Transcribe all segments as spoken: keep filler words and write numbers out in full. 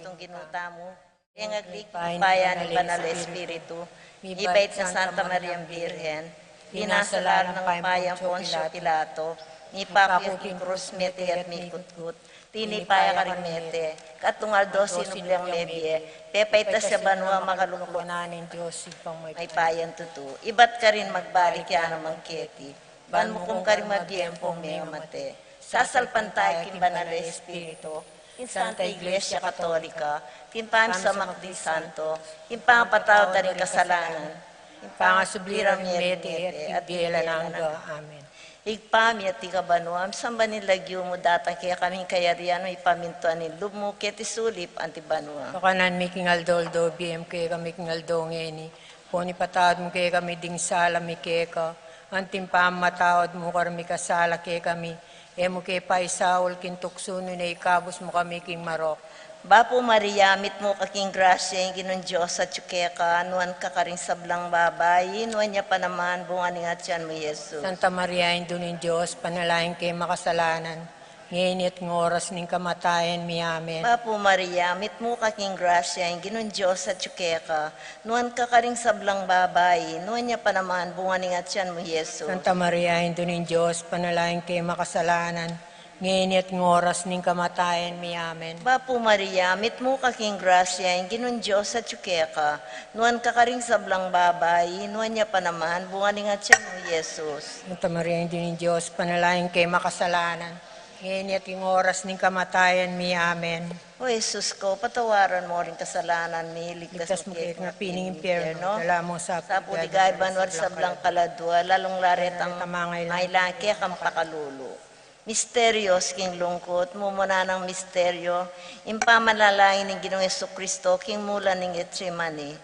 Tung Ginu tamu, deng agli king upaya ning Banal a Espiritu, mibait nang Santa Mariang Birhen, pinasalalang upaya nang Poncio Pilato, mipaku ya king krus, mete at mikutkut, tinipa ya karing mete, katlung aldo sinubli yang mebie, pepaitas ya banua, makalukluk na ning Dios Ibpang mayupaya. Mayupayang tutu. Ibat karin magbalik ya naman keti, ban mukum karing mabie ampong mengamate. Sasalpantaya king Banal a Espiritu, king Santa Iglesia Katolika, king pamisamak ding santo, king pangapatawad da ring kasalanan, king pangasubli da ring mete, at king bie alang angga. Amen. Ibpa mi, atiu ka banua, misamban ya ing lagyu mu, datang kekami ing kayarian mu, mipamintuan ing lub mu keti sulip anti banua. Kakanan mi king aldo-aldo ibie mu kekami king aldo ngeni, ampon ipatawad mu kekami ding sala mi keka, anti ing pamamatawad mu karing mikasala kekami, e mu ke paisaul king tuksu, nune ikabus mu kami king marok. Bapu Maria, mitmu ka king grasya, ing Ginung Dios atiu keka, nuan ka karing sablang babai, nuan ya pa naman bunga ning atian mu, Jesus. Santa Maria, Indu ning Dios, ipanalangin kami makasalanan, ngeni at king oras ning kamatayan mi. Amen. Bapu Maria, mitmu ka king grasya, ing Ginung Dios atiu keka, nuan ka karing sablang babai, nuan ya pa naman bunga ning atian mu, Jesus. Santa Maria, Indu ning Dios, ipanalangin kami makasalanan, ngeni at king oras ning kamatayan mi. Amen. Bapu Maria, mitmu ka king grasya, ing Ginung Dios atiu keka, nuan ka karing sablang babai, nuan ya pa naman bunga ning atian mu, Jesus. Santa Maria, Indu ning Dios, ipanalangin kami makasalanan, ngeni at king oras ning kamatayan mi. Amen. O Jesus ko, patawaran mu ring kasalanan mi, ligtas mu kami king api ning impyerno, dala mu sa puli king banua ring sablang kaladua, lalung la retang mangailangan keka king pakalulu. Misterios king lungkut. Mumuna nang misteryo, ing pamanalangin ning Ginung Jesucristo king mulan ning Getsemani.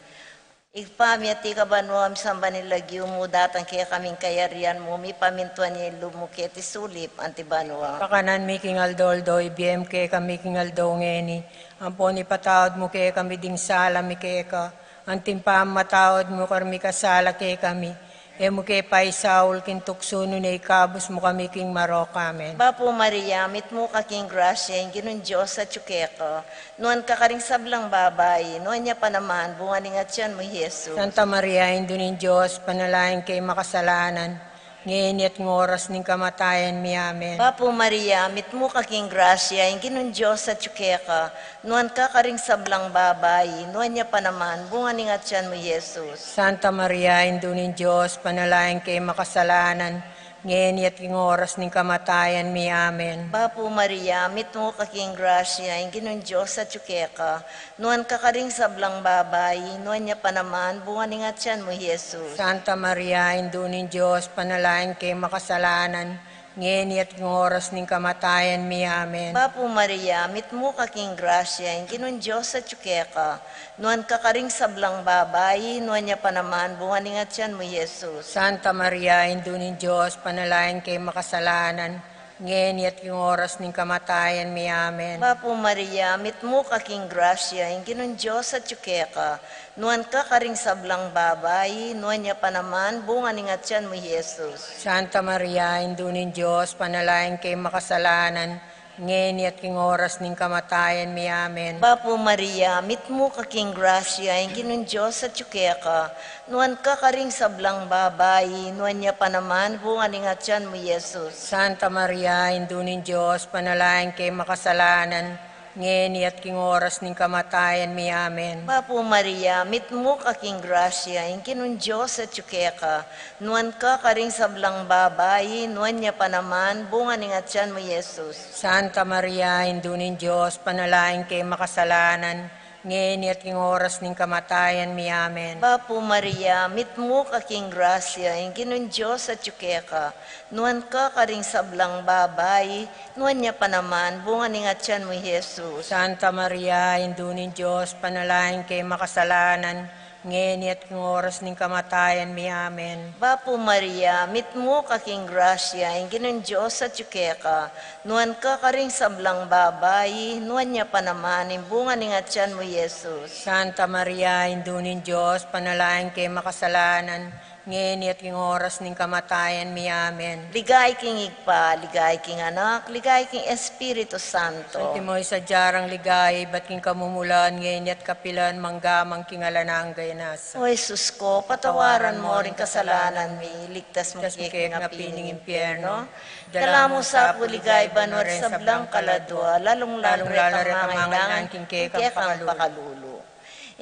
Ibpa mi, atiu ka banua, misamban ya ing lagyu mu, datang kekami ing kayarian mu, mipamintuan ya ing lub mu keti sulip anti banua. Kakanan mi king aldo-aldo ibie mu kekami king aldo ngeni, ampon ipatawad mu kekami ding sala mi keka, anti ing pamamatawad mu karing mikasala kekami, e mu ke paisaul king tuksu, nune ikabus mu kami king marok. Amen. Bapu Maria, mitmu ka king grasya, ing Ginung Dios atiu keka, nuan ka karing sablang babai, nuan ya pa naman bunga ning atian mu, Jesus. Santa Maria, Indu ning Dios, ipanalangin kami makasalanan, ngeni at king oras ning kamatayan mi. Amen. Bapu Maria, mitmu ka king grasya, ing Ginung Dios atiu keka, nuan ka karing sablang babai, nuan ya pa naman bunga ning atian mu, Jesus. Santa Maria, Indu ning Dios, ipanalangin kami makasalanan, ngeni at king oras ning kamatayan mi. Amen. Bapu Maria, mitmu ka king grasya, ing Ginung Dios atiu keka, nuan ka karing sablang babai, nuan ya pa naman bunga ning atian mu, Jesus. Santa Maria, Indu ning Dios, ipanalangin kami makasalanan, ngeni at king oras ning kamatayan mi. Amen. Bapu Maria, mitmu ka king grasya, ing Ginung Dios atiu keka, nuan ka karing sablang babai, nuan ya pa naman bunga ning atian mu, Jesus. Santa Maria, Indu ning Dios, ipanalangin kami makasalanan, ngeni at king oras ning kamatayan mi. Amen. Bapu Maria, mitmu ka king grasya, ing Ginung Dios atiu keka, nuan ka karing sablang babai, nuan ya pa naman bunga ning atian mu, Jesus. Santa Maria, Indu ning Dios, ipanalangin kami makasalanan, ngeni at king oras ning kamatayan mi. Amen. Bapu Maria, mitmu ka king grasya, ing Ginung Dios atiu keka, nuan ka karing sablang babai, nuan ya pa naman bunga ning atian mu, Jesus. Santa Maria, Indu ning Dios, ipanalangin kami makasalanan, ngeni at king oras ning kamatayan mi. Amen. Bapu Maria, mitmu ka king grasya, ing Ginung Dios atiu keka, nuan ka karing sablang babai, nuan ya pa naman bunga ning atian mu, Jesus. Santa Maria, Indu ning Dios, ipanalangin kami makasalanan, ngeni at king oras ning kamatayan mi. Amen. Bapu Maria, mitmu ka king grasya, ing Ginung Dios atiu keka, nuan ka karing sablang babai, nuan ya pa naman bunga ning atian mu, Jesus. Santa Maria, Indu ning Dios, ipanalangin kami makasalanan, ngeni at king oras ning kamatayan mi. Amen. Bapu Maria, mitmu ka king grasya, ing Ginung Dios atiu keka, nuan ka karing sablang babai, nuan ya pa naman ing bunga ning atian mu, Jesus. Santa Maria, Indu ning Dios, ipanalangin kami makasalanan, Ngeni at king oras ning kamatayan mi. Amen. Ligaya king Ibpa, ligaya king Anak, ligaya king Espiritu Santo. Antimo ing sadya rang ligaya, ibat king kamumulan, ngeni at kapilan, mangga man king alang angga. Amen. O Jesus ko, patawaran mo ring kasalanan mi, iligtas mu kami king api ning impyerno. Dala mu sa pu ligaya banua ring sablang kaladua, lalung-lalu retang mangailangan king kekang pakalulu.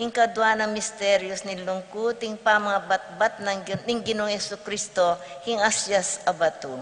Ing kadua nang misteryus ning lungkut, ing pamangabatbat nang Gin-, ning Ginung Jesucristo king asyas a batu.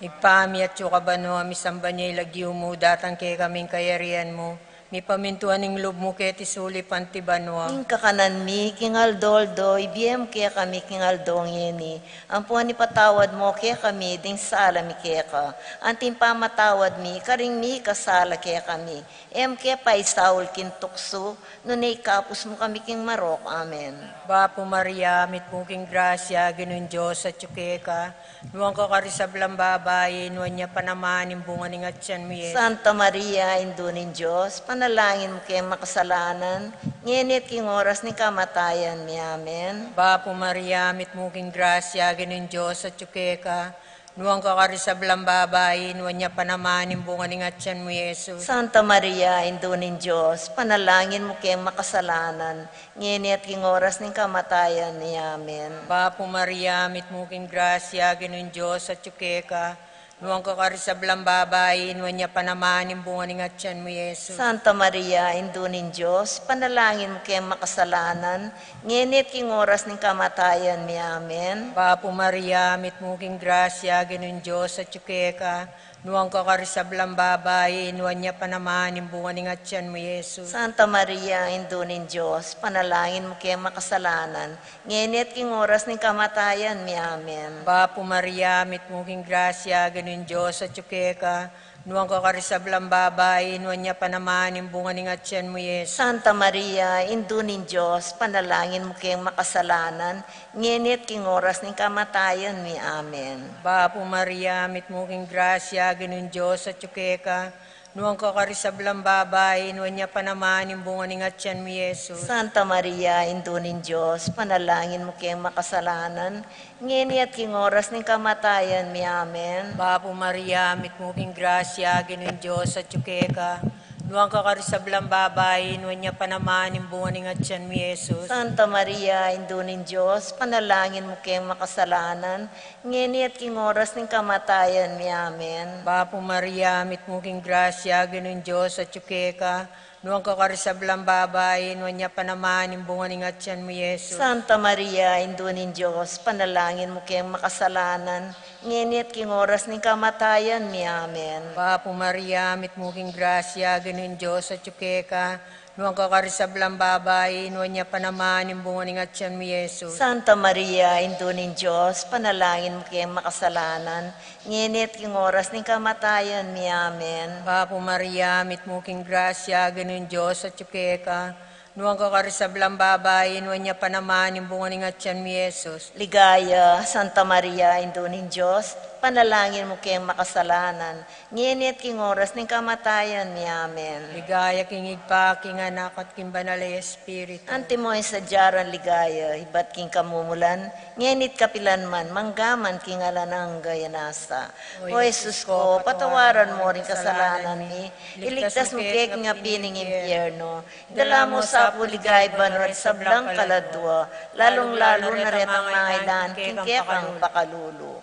Ibpa mi, atsu ka banua, misamban ya ing lagyu mu, datang kekami ing kayarian mu, mipamintuan ing lub mu keti sulip anti banua. Ing kakanan mi king aldo-aldo ibie mu kekami king aldo ngeni, ampon ipatawad mu kekami ding sala mi keka, anti ing pamamatawad mi karing mikasala kekami. E mu ke paisaul king tuksu, nune ikabus mu kami king marok. Amen. Bapu Maria, mitmu ka king grasya, Ginung Dios atyu keka, nuan ka karing sablang babai, nuan ya pa naman ing bunga ning atyan mu, Jesus. Santa Maria, Indu ning Dios, panalangin mu keng makasalanan, ngeni at king oras ning kamatayan mi. Amen. Bapu Maria, mitmu ka king grasya, Ginung Dios atyu keka, nuan ka karing sablang babai, nuan ya pa naman ing bunga ning atyan mu, Jesus. Santa Maria, Indu ning Dios, panalangin mu keng makasalanan, ngeni at king oras ning kamatayan mi. Amen. Bapu Maria, mitmu ka king grasya, Ginung Dios atyu keka, nuan ka karing sablang babai, nuan ya pa naman ing bunga ning atyan mu, Jesus. Santa Maria, Indu ning Dios, panalangin mu keng makasalanan, ngeni at king oras ning kamatayan mi. Amen. Bapu Maria, mitmu ka king grasya, Ginung Dios atyu keka, nuan ka karing sablang babai, nuan ya pa naman ing bunga ning atyan mu, Jesus. Santa Maria, Indu ning Dios, panalangin mu keng makasalanan, ngeni at king oras ning kamatayan mi. Amen. Bapu Maria, mitmu ka king grasya, Ginung Dios atyu keka, nuan ka karing sablang babai, nuan ya pa naman ing bunga ning atyan mu, Jesus. Santa Maria, Indu ning Dios, panalangin mu keng makasalanan, ngeni at king oras ning kamatayan mi. Amen. Bapu Maria, mitmu ka king grasya, Ginung Dios atyu keka, nuan ka karing sablang babai, nuan ya pa naman ing bunga ning atyan mu, Jesus. Santa Maria, Indu ning Dios, panalangin mu keng makasalanan, ngeni at king oras ning kamatayan mi. Amen. Bapu Maria, mitmu ka king grasya, Ginung Dios atyu keka, nuan ka karing sablang babai, nuan ya pa naman ing bunga ning atyan mu, Jesus. Santa Maria, Indu ning Dios, panalangin mu keng makasalanan, ngeni at king oras ning kamatayan mi. Amen. Bapu Maria, mitmu ka king grasya, Ginung Dios atyu keka, nuan ka karing sablang babai, nuan ya pa naman ing bunga ning atyan mu, Jesus. Santa Maria, Indu ning Dios, panalangin mu keng makasalanan, ngeni at king oras ning kamatayan mi. Amen. Bapu Maria, mitmu ka king grasya, Ginung Dios atyu keka, nuan ka karing sablang babai, nuan ya pa naman ing bunga ning atyan mu, Jesus. Santa Maria, Indu ning Dios, panalangin mu keng makasalanan, ngeni at king oras ning kamatayan mi. Amen. Bapu Maria, mitmu ka king grasya, Ginung Dios atyu keka, nuan ka karing sablang babai, nuan ya pa naman ing bunga ning atyan mu, Jesus. Ligaya, Santa Maria, Indu ning Dios, panalangin mu keng makasalanan, ngeni at king oras ning kamatayan mi. Amen. Ligaya king Ibpa, king Anak, at king Banal a Espiritu. Antimo ing sadya rang ligaya, ibat king kamumulan, ngeni at kapilan man, mangga man king alang angga. Amen. O Jesus ko, patawaran mo ring kasalanan mi, iligtas mu kami king api ning impyerno, dala mu sa pu ligaya banua ring sablang kaladua, lalung-lalu na retang mangailangan king kekang pakalulu.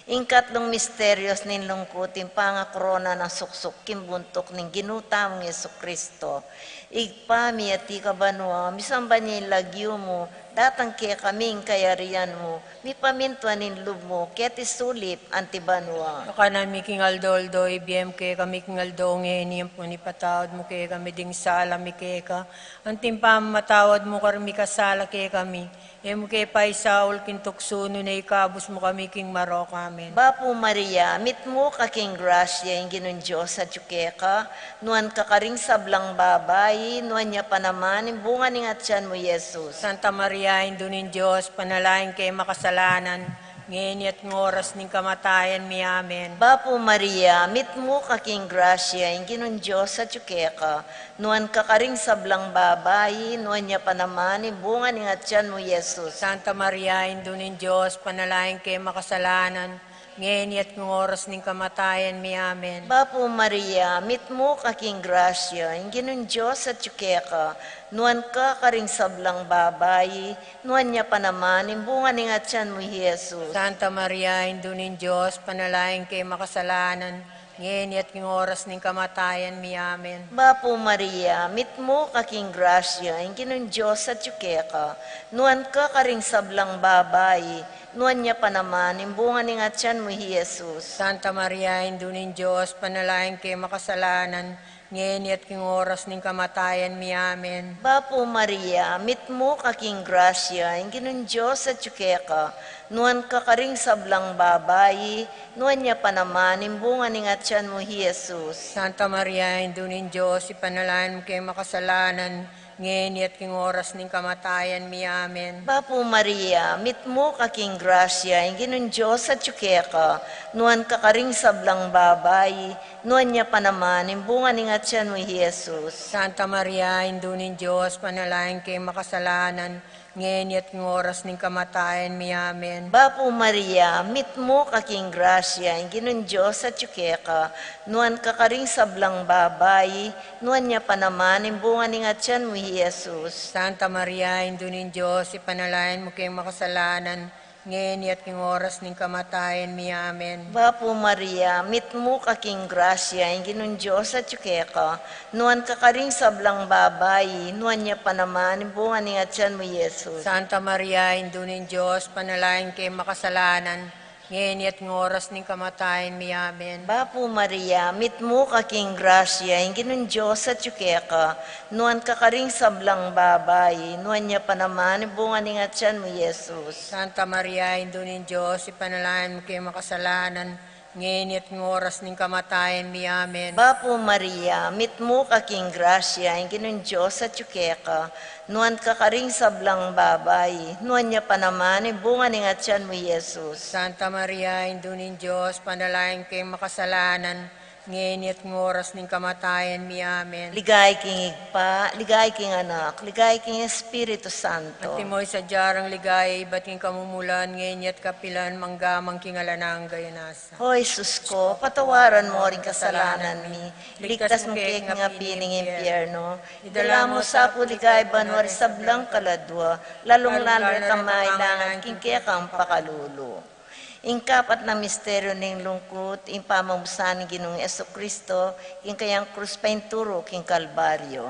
Ing katlung misteryus ning lungkut, ing pangakorona nang suksuk king buntuk ning Ginu tamung Jesucristo. Ibpa mi, atiu ka banua, misamban ya ing lagyu mu, datang kekami ing kayarian mu, mipamintuan ing lub mu keti sulip anti banua. Ing kakanan mi king aldo-aldo ibie mu kekami king aldo ngeni, ampon ipatawad mu kekami ding sala mi keka, anti ing pamamatawad mu karing mikasala kekami. E mu ke paisaul king tuksu, nune ikabus mu kami king marok. Amen. Bapu Maria, mitmu ka king grasya, ing Ginung Dios atyu keka, nuan ka karing sablang babai, nuan ya pa naman ing bunga ning atyan mu, Jesus. Santa Maria, Indu ning Dios, panalangin keng makasalanan, ngeni at king oras ning kamatayan mi. Amen. Bapu Maria, mitmu ka king grasya, ing Ginung Dios atyu keka, nuan ka karing sablang babai, nuan ya pa naman ing bunga ning atyan mu, Jesus. Santa Maria, Indu ning Dios, panalangin keng makasalanan, ngeni at king oras ning kamatayan mi. Amen. Bapu Maria, mitmu ka king grasya, ing Ginung Dios atyu keka, nuan ka karing sablang babai, nuan ya pa naman ing bunga ning atyan mu, Jesus. Santa Maria, Indu ning Dios, panalangin keng makasalanan, ngeni at king oras ning kamatayan mi. Amen. Bapu Maria, mitmu ka king grasya, ing Ginung Dios atyu keka, nuan ka karing sablang babai, nuan ya pa naman ing bunga ning atyan mu, Jesus. Santa Maria, Indu ning Dios, panalangin keng makasalanan, ngeni at king oras ning kamatayan mi. Amen. Bapu Maria, mitmu ka king grasya, ing Ginung Dios atyu keka, nuan ka karing sablang babai, nuan ya pa naman ing bunga ning atyan mu, Jesus. Santa Maria, Indu ning Dios, ipanalangin mu keng makasalanan, ngeni at king oras ning kamatayan mi. Amen. Bapu Maria, mitmu ka king grasya, ing Ginung Dios atyu keka, nuan ka karing sablang babai, nuan ya pa naman ing bunga ning atyan mu, Jesus. Santa Maria, Indu ning Dios, panalangin keng makasalanan, ngeni at king oras ning kamatayan mi. Amen. Bapu Maria, mitmu ka king grasya, ing Ginung Dios atyu keka, nuan ka karing sablang babai, nuan ya pa naman ing bunga ning atyan mu, Jesus. Santa Maria, Indu ning Dios, ipanalangin mu keng makasalanan, ngeni at king oras ning kamatayan mi. Amen. Bapu Maria, mitmu ka king grasya, ing Ginung Dios atyu keka, nuan ka karing sablang babai, nuan ya pa naman ing bunga ning atyan mu, Jesus. Santa Maria, Indu ning Dios, panalangin keng makasalanan, ngeni at king oras ning kamatayan mi. Amen. Bapu Maria, mitmu ka king grasya, ing Ginung Dios atyu keka, nuan ka karing sablang babai, nuan ya pa naman ing bunga ning atyan mu, Jesus. Santa Maria, Indu ning Dios, ipanalangin mu keng makasalanan, ngeni at king oras ning kamatayan mi. Amen. Bapu Maria, mitmu ka king grasya, ing Ginung Dios atyu keka, nuan ka karing sablang babai, nuan ya pa naman ing bunga ning atyan mu, Jesus. Santa Maria, Indu ning Dios, panalangin keng makasalanan, ngeni at king oras ning kamatayan mi. Amen. Ligaya king Ibpa, ligaya king Anak, ligaya king Espiritu Santo. Antimo ing sadya nang ligaya ibat king kamumulan, ngeni at kapilan, mangga man king alang angga. Amen. O Jesus ko, patawaran mo ring kasalanan mi, iligtas mu ke king api ning impyerno, idala mu sa pu king banua ring sablang kaladua, lalung-lalu na retang mangailangan king kekang pakalulu. Ing kapat a misteryu ning lungkut, ing pamamusan ning Ginung Jesucristo king kayang krus painturu king Kalbaryo.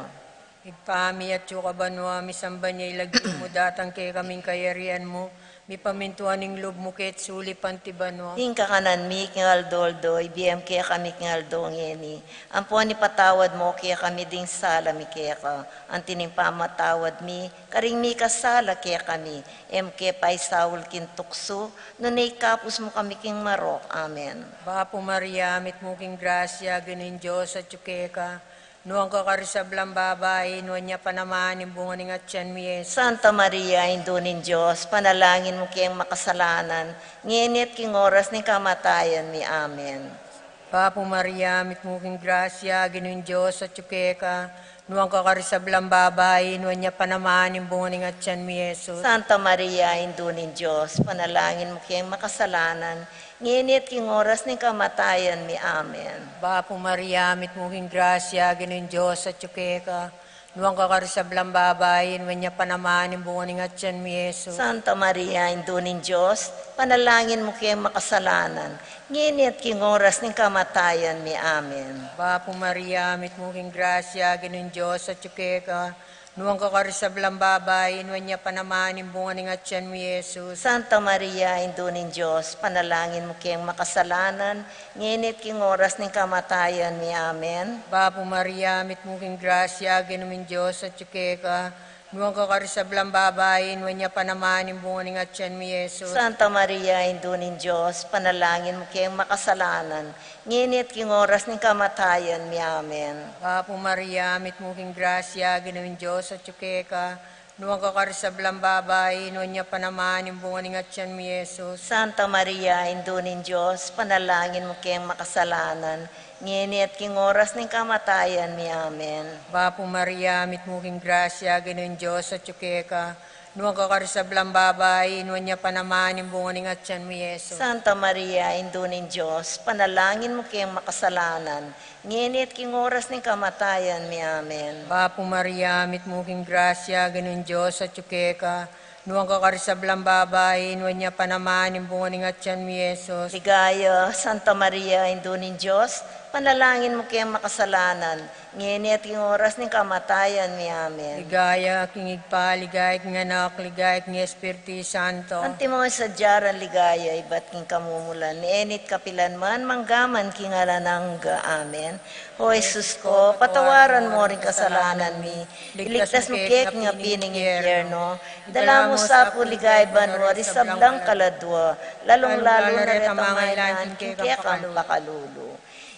Ibpa mi, atsu ka banua, misamban ya ing lagyu mu, datang kekami ing kayarian mu, mipamintuan ing lub mu keti sulip anti banua. Ing kakanan mi king aldo-aldo, ibie mu kekami king aldo ngeni. Ampon ipatawad mu kekami ding sala mi keka, anti ning pamamatawad mi karing mikasala kekami. E mu ke paisaul king tuksu, nune ikabus mu kami king marok. Amen. Bapu Maria, mitmu ka king grasya, Ginung Dios atyu keka, nuan ka karing sablang babai, nuan ya pa naman ing bunga ning atyan mu, i Jesus. Santa Maria, Indu ning Dios, panalangin mu keng makasalanan, ngeni at king oras ning kamatayan mi. Amen. Bapu Maria, mitmu ka king grasya, Ginung Dios atyu keka, nuan ka karing sablang babai, nuan ya pa naman ing bunga ning atyan mu, i Jesus. Santa Maria, Indu ning Dios, panalangin mu keng makasalanan, ngeni at king oras ning kamatayan mi. Amen. Bapu Maria, mitmu ka king grasya, Ginung Dios atyu keka, nuan ka karing sablang babai, nuan ya pa naman ing bunga ning atyan mu, i Jesus. Santa Maria, Indu ning Dios, panalangin mu keng makasalanan, ngeni at king oras ning kamatayan mi. Amen. Bapu Maria, mitmu ka king grasya, Ginung Dios atyu keka, nuan ka karing sablang babai, nuan ya pa naman ing bunga ning atyan mu, i Jesus. Santa Maria, Indu ning Dios, panalangin mu keng makasalanan, ngeni at king oras ning kamatayan mi. Amen. Bapu Maria, mitmu ka king grasya, Ginung Dios atyu keka, nuan ka karing sablang babai, nuan ya pa naman ing bunga ning atyan mu, i Jesus. Santa Maria, Indu ning Dios, panalangin mu keng makasalanan, ngeni at king oras ning kamatayan mi. Amen. Bapu Maria, mitmu ka king grasya, Ginung Dios atyu keka, Nuan ka karing sablang babai, nuan ya pa naman ing bunga ning atian mu, Jesus. Santa Maria, Indu ning Dios, ipanalangin mu keng makasalanan, ngeni at king oras ning kamatayan mi. Amen. Bapu Maria, mitmu ka king grasya, Ginung Dios atyu keka. Nuan ka karing sablang babai, nuan ya pa naman ing bunga ning atian mu, Jesus. Santa Maria, Indu ning Dios, ipanalangin mu keng makasalanan, ngeni at king oras ning kamatayan mi. Amen. Bapu Maria, mitmu ka king grasya, Ginung Dios atyu keka. Nuan ka karing sablang babai, nuan ya pa naman ing bunga ning atian mu, Jesus. Ligaya, Santa Maria, Indu ning Dios, ipanalangin mu keng makasalanan, ngeni at king oras ning kamatayan mi. Amen. Ligaya king Ibpa, ligaya king Anak, ligaya king Espiritu Santo. Antimo ing sadya rang ligaya, ibat king kamumulan, ngeni at kapilan man, mangga man king alang angga. Amen. O Jesus ko, patawaran mu ring kasalanan mi, iligtas mu kami king api ning impyerno, idala mu sa pu king banua ring sablang kaladua, lalung-lalu na retang mangailangan king kekang pakalulu.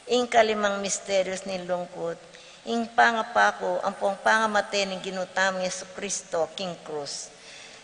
Ing kalimang misteryo ning lungkut, ing pangapaku ampong pangamate ning Ginu tamung Jesucristo king krus.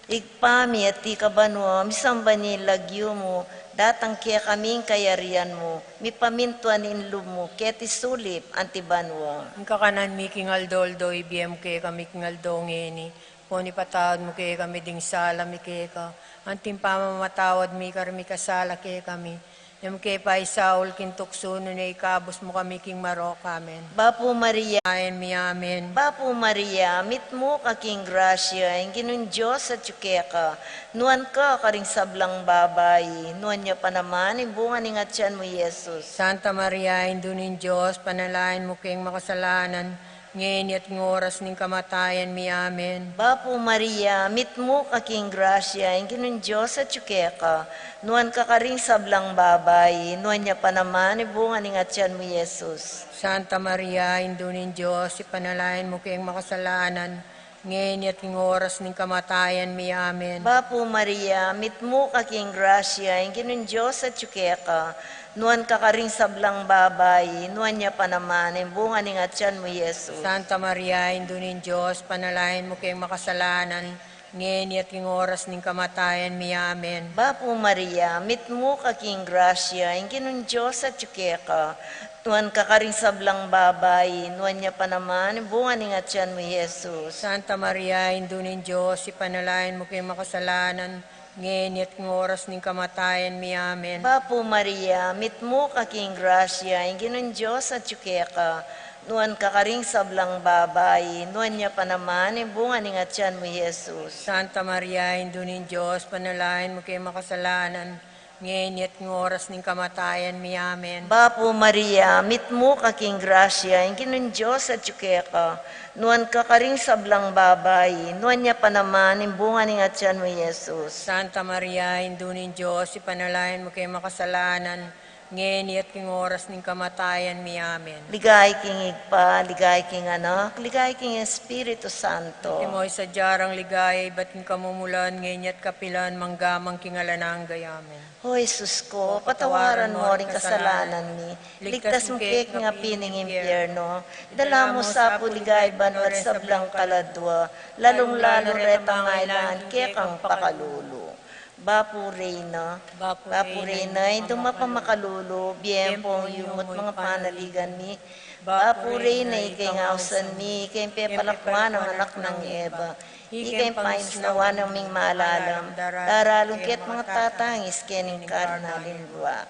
Ibpa mi, atiu ka banua, misamban ya ing lagyu mu, datang kekami ing kayarian mu, mipamintuan ing lub mu keti sulip anti banua. Ing kakanan mi king aldo-aldo ibie mu kekami king aldo ngeni, ampon ipatawad mu kekami ding sala mi keka, anti ing pamamatawad mi karing mikasala kekami. E mu ke paisaul king tuksu, nune ikabus mu kami king marok. Amen. Bapu Maria, amen mi. Amen. Bapu Maria, mitmu ka king grasya, ing Ginung Dios atyu keka. Nuan ka karing sablang babai, nuan ya pa naman ing bunga ning atian mu, Jesus. Santa Maria, Indu ning Dios, ipanalangin mu keng makasalanan, ngeni at king oras ning kamatayan mi. Amen. Bapu Maria, mitmu ka king grasya, ing Ginung Dios atyu keka. Nuan ka karing sablang babai, nuan ya pa naman ing bunga ning atian mu, Jesus. Santa Maria, Indu ning Dios, ipanalangin mu keng makasalanan, ngeni at king oras ning kamatayan mi. Amen. Bapu Maria, mitmu ka king grasya, ing Ginung Dios atyu keka. Nuan ka karing sablang babai, nuan ya pa naman ing bunga ning atian mu, Jesus. Santa Maria, Indu ning Dios, ipanalangin mu keng makasalanan, ngeni at king oras ning kamatayan mi. Amen. Bapu Maria, mitmu ka king grasya, ing Ginung Dios atyu keka. Nuan ka karing sablang babai, nuan ya pa naman ing bunga ning atian mu, Jesus. Santa Maria, Indu ning Dios, ipanalangin mu keng makasalanan, ngeni at king oras ning kamatayan mi. Amen. Bapu Maria, mitmu ka king grasya, ing Ginung Dios atyu keka. Nuan ka karing sablang babai, nuan ya pa naman ing bunga ning atian mu, Jesus. Santa Maria, Indu ning Dios, ipanalangin mu keng makasalanan, ngeni at king oras ning kamatayan mi. Amen. Bapu Maria, mitmu ka king grasya, ing Ginung Dios atyu keka. Nuan ka karing sablang babai, nuan ya pa naman ing bunga ning atian mu, Jesus. Santa Maria, Indu ning Dios, ipanalangin mu keng makasalanan, ngeni at king oras ning kamatayan mi. Amen. Ligaya king Ibpa, ligaya king Anak, ligaya king Espiritu Santo. Antimo ing sadya rang ligaya, ibat king kamumulan, ngeni at kapilan, mangga man king alang angga. Amen. O Jesus ko, patawaran mu ring kasalanan mi, iligtas mu ke king api ning impyerno, idala mu sa pu king banua ring sablang kaladua, lalung-lalu retang mangailangan king kekang pakalulu. Bapu Reyna, Bapu Reyna, Indu mapamakalulu, bie ampong yumut ing panaligan mi. Bapu Reyna, ika ing ausan mi, ika ing pepalakuan nang anak nang Eva, ika ing pamisnawan ning malalam, daralu king ket mangatatangis keni king karnal ning lua.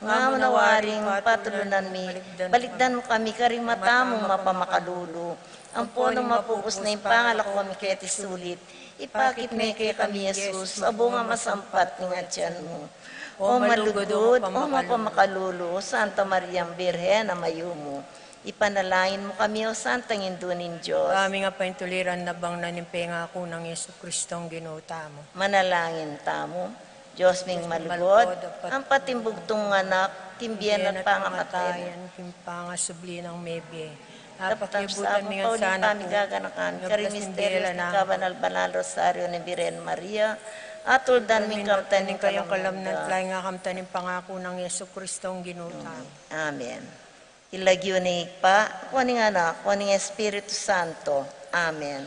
Nga mu na waring patulunan mi, balikdan mu kami karing mata mung mapamakalulu, ampon nung mapupus na ing pangalako mi keti sulip, ipakit me kekami i Jesus, a bungang masampat ning atian mu. O malugud, o mapamakalulu, Santa Mariang Birhen a mayumu, ipanalangin mu kami, O Santang Indu ning Dios. Kaming apaintuliran nabang na ning pengaku nang Jesucristong Ginu tamu. Manalangin tamu. Dios ming malugud, ampati ing bugtung anak, king bie at pangamatayan, king pangasubli nang mebie. Daptan mu sa pu ing pamigaganakan mi karing misteryo ning kabanal-banal Rosario ning Birhen Maria, at tuldan mi ing kamtan ning kalamnan, tulay nang kamtan ning pengaku nang Jesucristong Ginu tamu. Amen. King lagyu ning Ibpa, ampon ning Anak, ampon ning Espiritu Santo. Amen.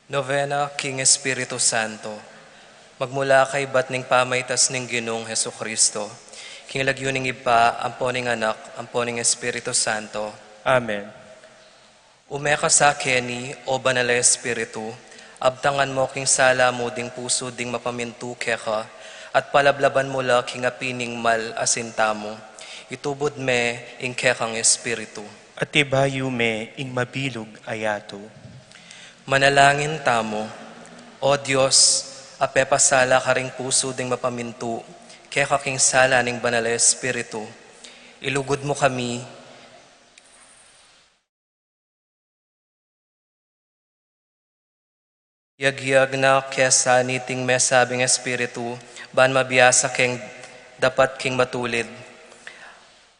Novena king Espiritu Santo. Magmula kaybat ning pamaitas ning Ginung Jesucristo, king lagyu ning Ibpa, ampo ning Anak, ampo ning Espiritu Santo. Amen. Ume ka sa keni, o Banal a Espiritu, abtangan mu king sala mu ding pusu ding mapamintu keka, at palablaban mu la king api ning mal a sinta mu. Itubud me ing kekang Espiritu. At ibayu me ing mabilug a yatu. Manalangin tamu. O Dios, a pepasala karing pusu ding mapamintu keka king sala ning Banal a Espiritu, ilugud mu kami. Yagyag na kesa niting mesabing Espiritu, ban mabiasa keng dapat king matulid,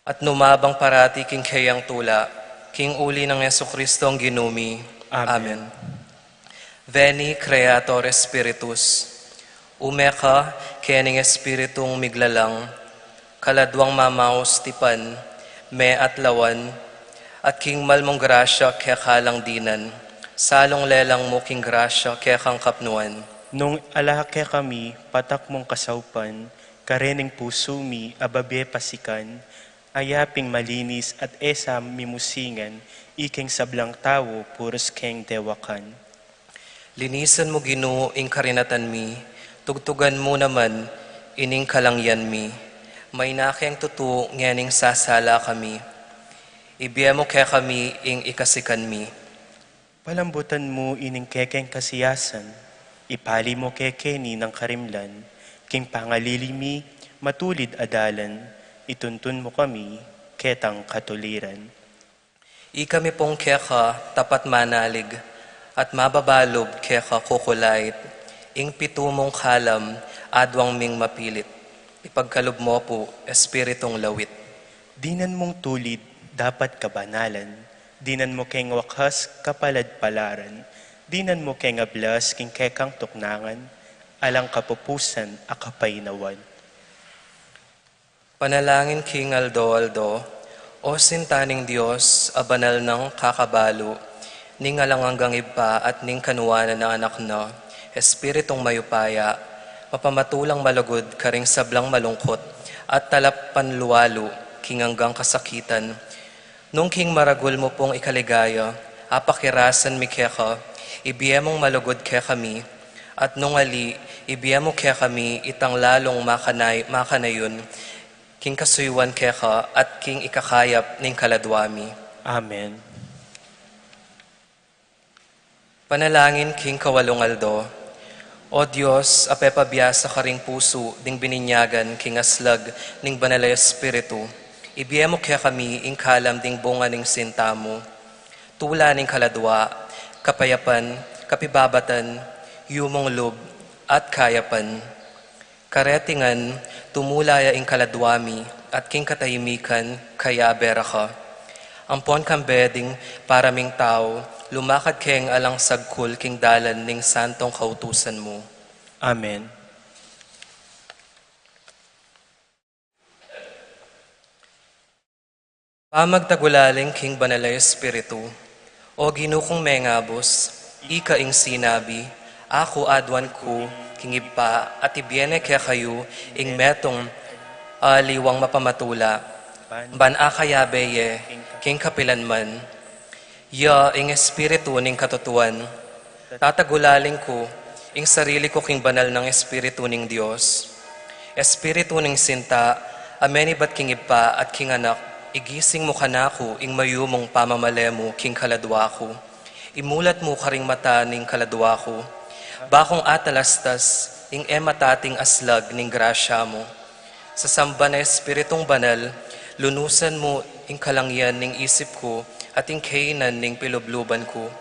at numabang parati king keyang tula, king uli nang Jesucristong Ginu mi. Amen. Amen. Veni, Creator Spiritus, ume ka kening Espiritung miglalang, kaladwang mamaus tipan, me at lawan, at king mal mung grasya keka lang dinan, salung lelang mu king grasya kekang kapnuan. Nung ala kekami patak mung kasaupan, karening pusu mi ababe pasikan, ayaping malinis at e sa mimusingan, ikeng sablang tau purus keng dewakan. Linisan mu, Ginu, ing karinatan mi, tugtugan mu naman ining kalangian mi. Mayna keng tutu ngening sasala kami. Ibie mu kekami ing ikasikan mi. Palambutan mu ining kekeng kasiyasan, ipali mu kekeni nang karimlan, king pangalili mi matulid a dalan, ituntun mu kami ketang katuliran. Ikami pung keka tapat manalig, at mababalub keka kukulait, ing pitu mung kalam aduang ming mapilit, ipagkalub mu pu Espiritung lawit. Dinan mung tulid dapat kabanalan, dinan mu keng wakas kapaladpalaran, dinan mu keng ablas king kekang tuknangan, alang kapupusan a kapaynawan. Panalangin king aldo-aldo. O sinta ning Dios, a banal nang kakabalu, ning alang anggang Ibpa at ning kanuanan a Anak na, Espiritung mayupaya, mapamatulang malugud karing sablang malungkut at talapanlualu king anggang kasakitan, nung king maragul mu pung ikaligaya, apakirasan mi keka, ibie mung malugud kekami, at nung ali, ibie mu kekami itang lalung makanay-, makanayun, king kasuyuan keka at king ikakayap ning kaladwa mi. Amen. Panalangin king kawalung aldo. O Dios, a pepabiasa karing pusu ding bininyagan king aslag ning Banal a Espiritu, ibie mu kekami ing kalam ding bunga ning sinta mu, tula ning kaladwa, kapayapan, kapibabatan, yumung lub, at kayapan. Kareti ngan, tumula ya ing kaladwa mi, at king katahimikan, kayabe ra ka. Ampon kambe ding para ming tau, lumakad keng alang sagkul king dalan ning santong kautusan mu. Amen. Pamagtagulaling king Banal a Espiritu. O Ginu kung mengabus, ika ing sinabi, aku aduan ku king Ibpa, at ibie ne kekayu ing metung a aliwang mapamatula, ban akayabe ye king kapilan man. Ya ing Espiritu ning katutuan. Tatagulaling ku ing sarili ku king banal nang Espiritu ning Dios. Espiritu ning sinta, a menibat king Ibpa at king Anak, igising mu kanaku ing mayumung pamamale mu king kaladwa ku. Imulat mu karing mata ning kaladwa ku, bakung atalastas ing e matating aslag ning grasya mu. Sasamban a Espiritung Banal, lunusan mu ing kalangian ning isip ku at ing kainan ning pilubluban ku.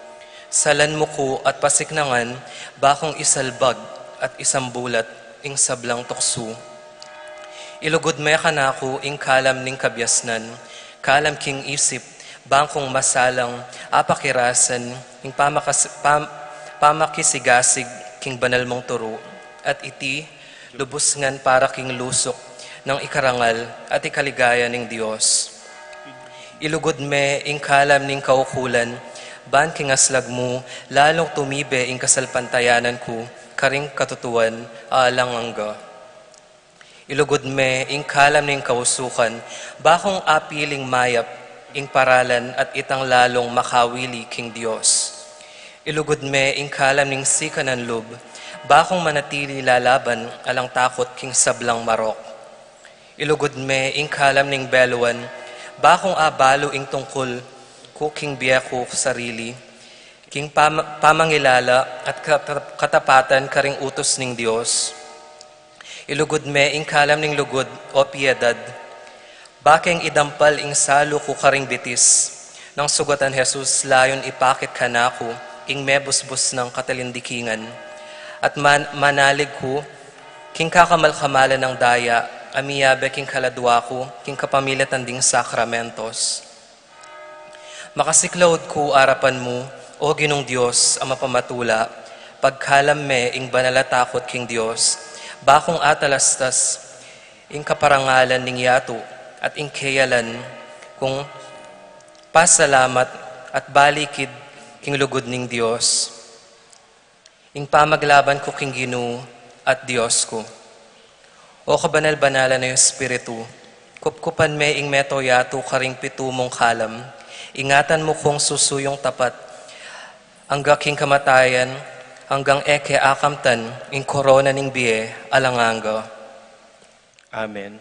Salan mu ku at pasiknangan, bakung isalbag at isambulat ing sablang tuksu. Ilugud me kanaku ing kalam ning kabiasnan, kalam king isip, bang kung masalang apakirasan ing pamakas-, pam-, pamakisigasig king banal mung turu, at iti lubus ngan para king lusuk nang ikarangal at ikaligaya ning Dios. Ilugud me ing kalam ning kaukulan, Ban king aslag mu, lalung tumibe ing kasalpantayanan ku karing katutuan alang angga. Ilugud me ing kalam ning kausukan, bakung apiling mayap ing paralan at itang lalung makawili king Dios. Ilugud me ing kalam ning sikanan lub, bakung manatili lalaban alang takut king sablang marok. Ilugud me ing kalam ning beluan, bakung abalu ing tungkul ku king bie ku sarili, king pam-, pamangilala at kata-, katapatan karing utus ning Dios. Ilugud me ing kalam ning lugud o piedad, bakung idampal ing salu ku karing bitis, nang sugatan Jesus layun ipakit kanaku ing mebusbus nang katalindikingan, at man-, manalig ku king kakamal-kamalan nang daya a miyabe king kaladua ku king kapamilatan ding sakramentos. Makasiklaud ku arapan mu, O Ginung Dios a mapamatula, pagkalam me ing banal a takut king Dios, bakung atalastas ing kaparangalan ning yatu at ing keyalan kung pasalamat at balikid king lugud ning Dios. Ing pamaglaban ku king Ginu at Dios ku. O kabanal-banalan a Espiritu, kupkupan me ing meto yatu karing pitu mung kalam, ingatan mu kung susuyung tapat, angga king kamatayan, anggang e ke akamtan ing korona ning bie alang angga. Amen.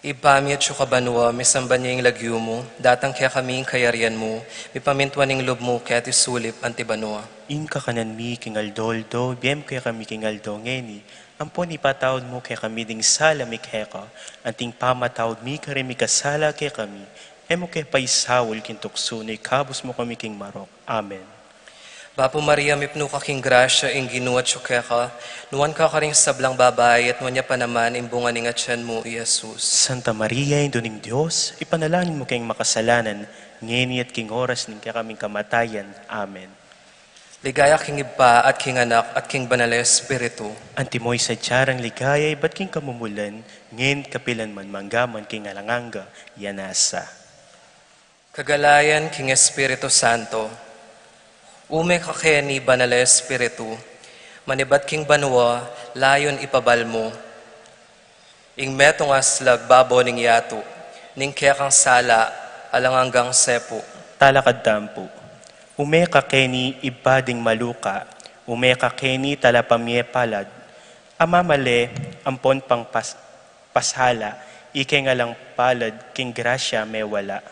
Ibpa mi atsu ka banua, misamban ya ing lagyu mu, datang kekami ing kayarian mu, mipamintuan ing lub mu keti sulip anti banua. Ing kakanan mi king aldo-aldo ibie mu kekami king aldo ngeni, ampon ipatawad mu kekami ding sala mi keka, anti ing pamatawad mi karing mikasala kekami, e mu ke paisaul king tuksu, nune ikabus mu kami king marok. Amen. Bapu Maria, mipnu ka king grasya, ing Ginu atsu keka, nuan ka karing sablang babai, at nuan ya pa naman ing bunga ning atian mu, i Jesus. Santa Maria, Indu ning Dios, ipanalangin mu keng makasalanan, ngeni at king oras ning kekaming kamatayan. Amen. Ligaya king Ibpa, at king Anak, at king Banal a Espiritu. Antimo ing sadya rang ligaya ibat king kamumulan, ngeni at kapilan man, mangga man king alang angga. Amen. Kagalayan king Espiritu Santo. Ume ka keni, Banal a Espiritu, manibat king banua, layun ipabal mu ing metung a aslag babo ning yatu, ning kekang sala alang anggang sepu. Talakad tamu pu. Ume ka keni, Ibpa ding maluka, ume ka keni, talapamie palad, a mamale ampon pangpas-, pasala, ikeng alang palad king grasya mewala.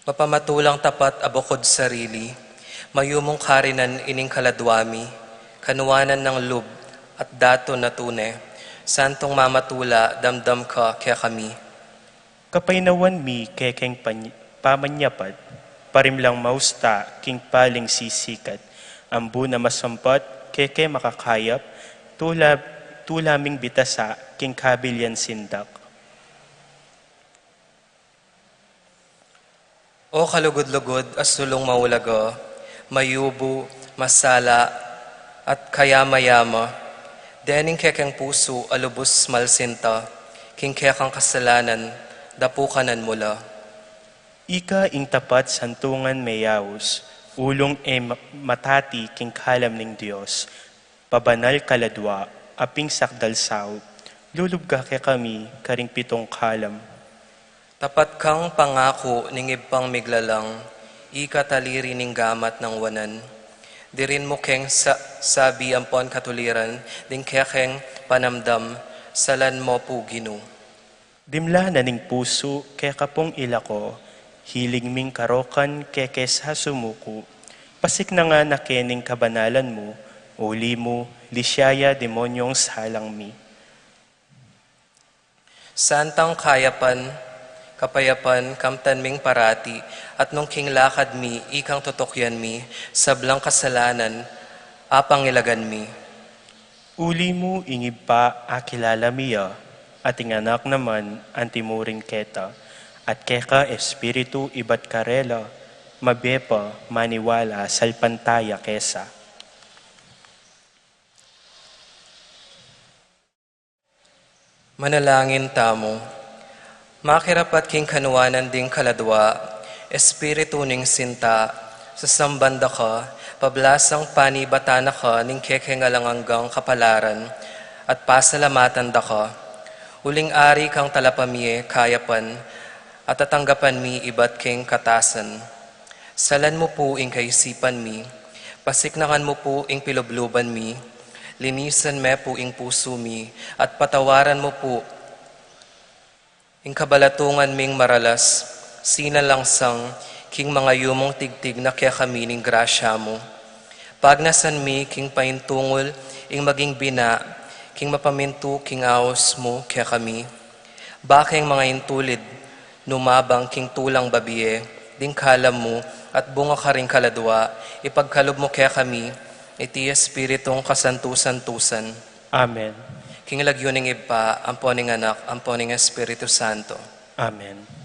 Mapamatulang tapat a bukud sarili, mayumung karinan ining kaladua mi, kanuanan nang lub at datun a tune, santung mamatula, damdam ka kekami. Kapaynawan mi kekeng pany-, pamanyapat, parimlang mausta king paling sisikat, ambun a masampat keke makakayap, tula, tula ming bitasa king kabilian sindak. O kalugud-lugud a sulung maulaga, mayubu, masala, at kayama-yama, dening kekeng pusu a lubus malsinta king kekang kasalanan, dapukanan mu la. Ika ing tapat santungan meyaus, ulung e ma-, matati king kalam ning Dios, pabanal kaladua, a pin sakdal saup, lulub ka kekami karing pitung kalam. Tapat kang pangaku ning Ibpang miglalang, ika taliri ning gamat nang wanan. Dirin mu keng sa-, sabi ampon katuliran, ding kekeng panamdam, salan mu pu Ginu. Dimla na ning pusu keka pung ilako, hilig ming karokan keke sasumuku, pasiknangan na ke ning kabanalan mu, uli mu, lisya ya demonyong salang mi. Santang kayapan, kapayapan, kamtan ming parati, at nung king lakad mi, ikang tutukyan mi, sablang kasalanan, apangilagan mi. Uli mu ing Ibpa akilala mi ya, at ing Anak naman antimurin keta, at keka Espiritu ibat karela, mabie pa maniwala salpantaya kesa. Manalangin tamu. Makirapat king kanuanan ding kaladua, Espiritu ning sinta, sasamban da ka, pablasang panibatan da ka ning kekeng alang anggang kapalaran, at pasalamatan da ka. Uling ari kang talapamie kayapan, at tatanggapan mi ibat king katasan. Salan mu pu ing kaisipan mi, pasiknangan mu pu ing pilubluban mi, linisan me pu ing pusu mi, at patawaran mu pu ing kabalatungan ming maralas, sinalangsang king mangayumung tigtig na kekami ning grasya mu. Pagnasan mi king paintungul ing maging bina, king mapamintu king aus mu kekami. Bakeng mangaintulid, numabang king tulang babie, ding kalam mu, at bunga karing kaladua, ipagkalub mu kekami, iti Espiritung kasantu-santusan. Amen. King lagyu ning Ibpa, ampo ning Anak, ampo ning Espiritu Santo. Amen.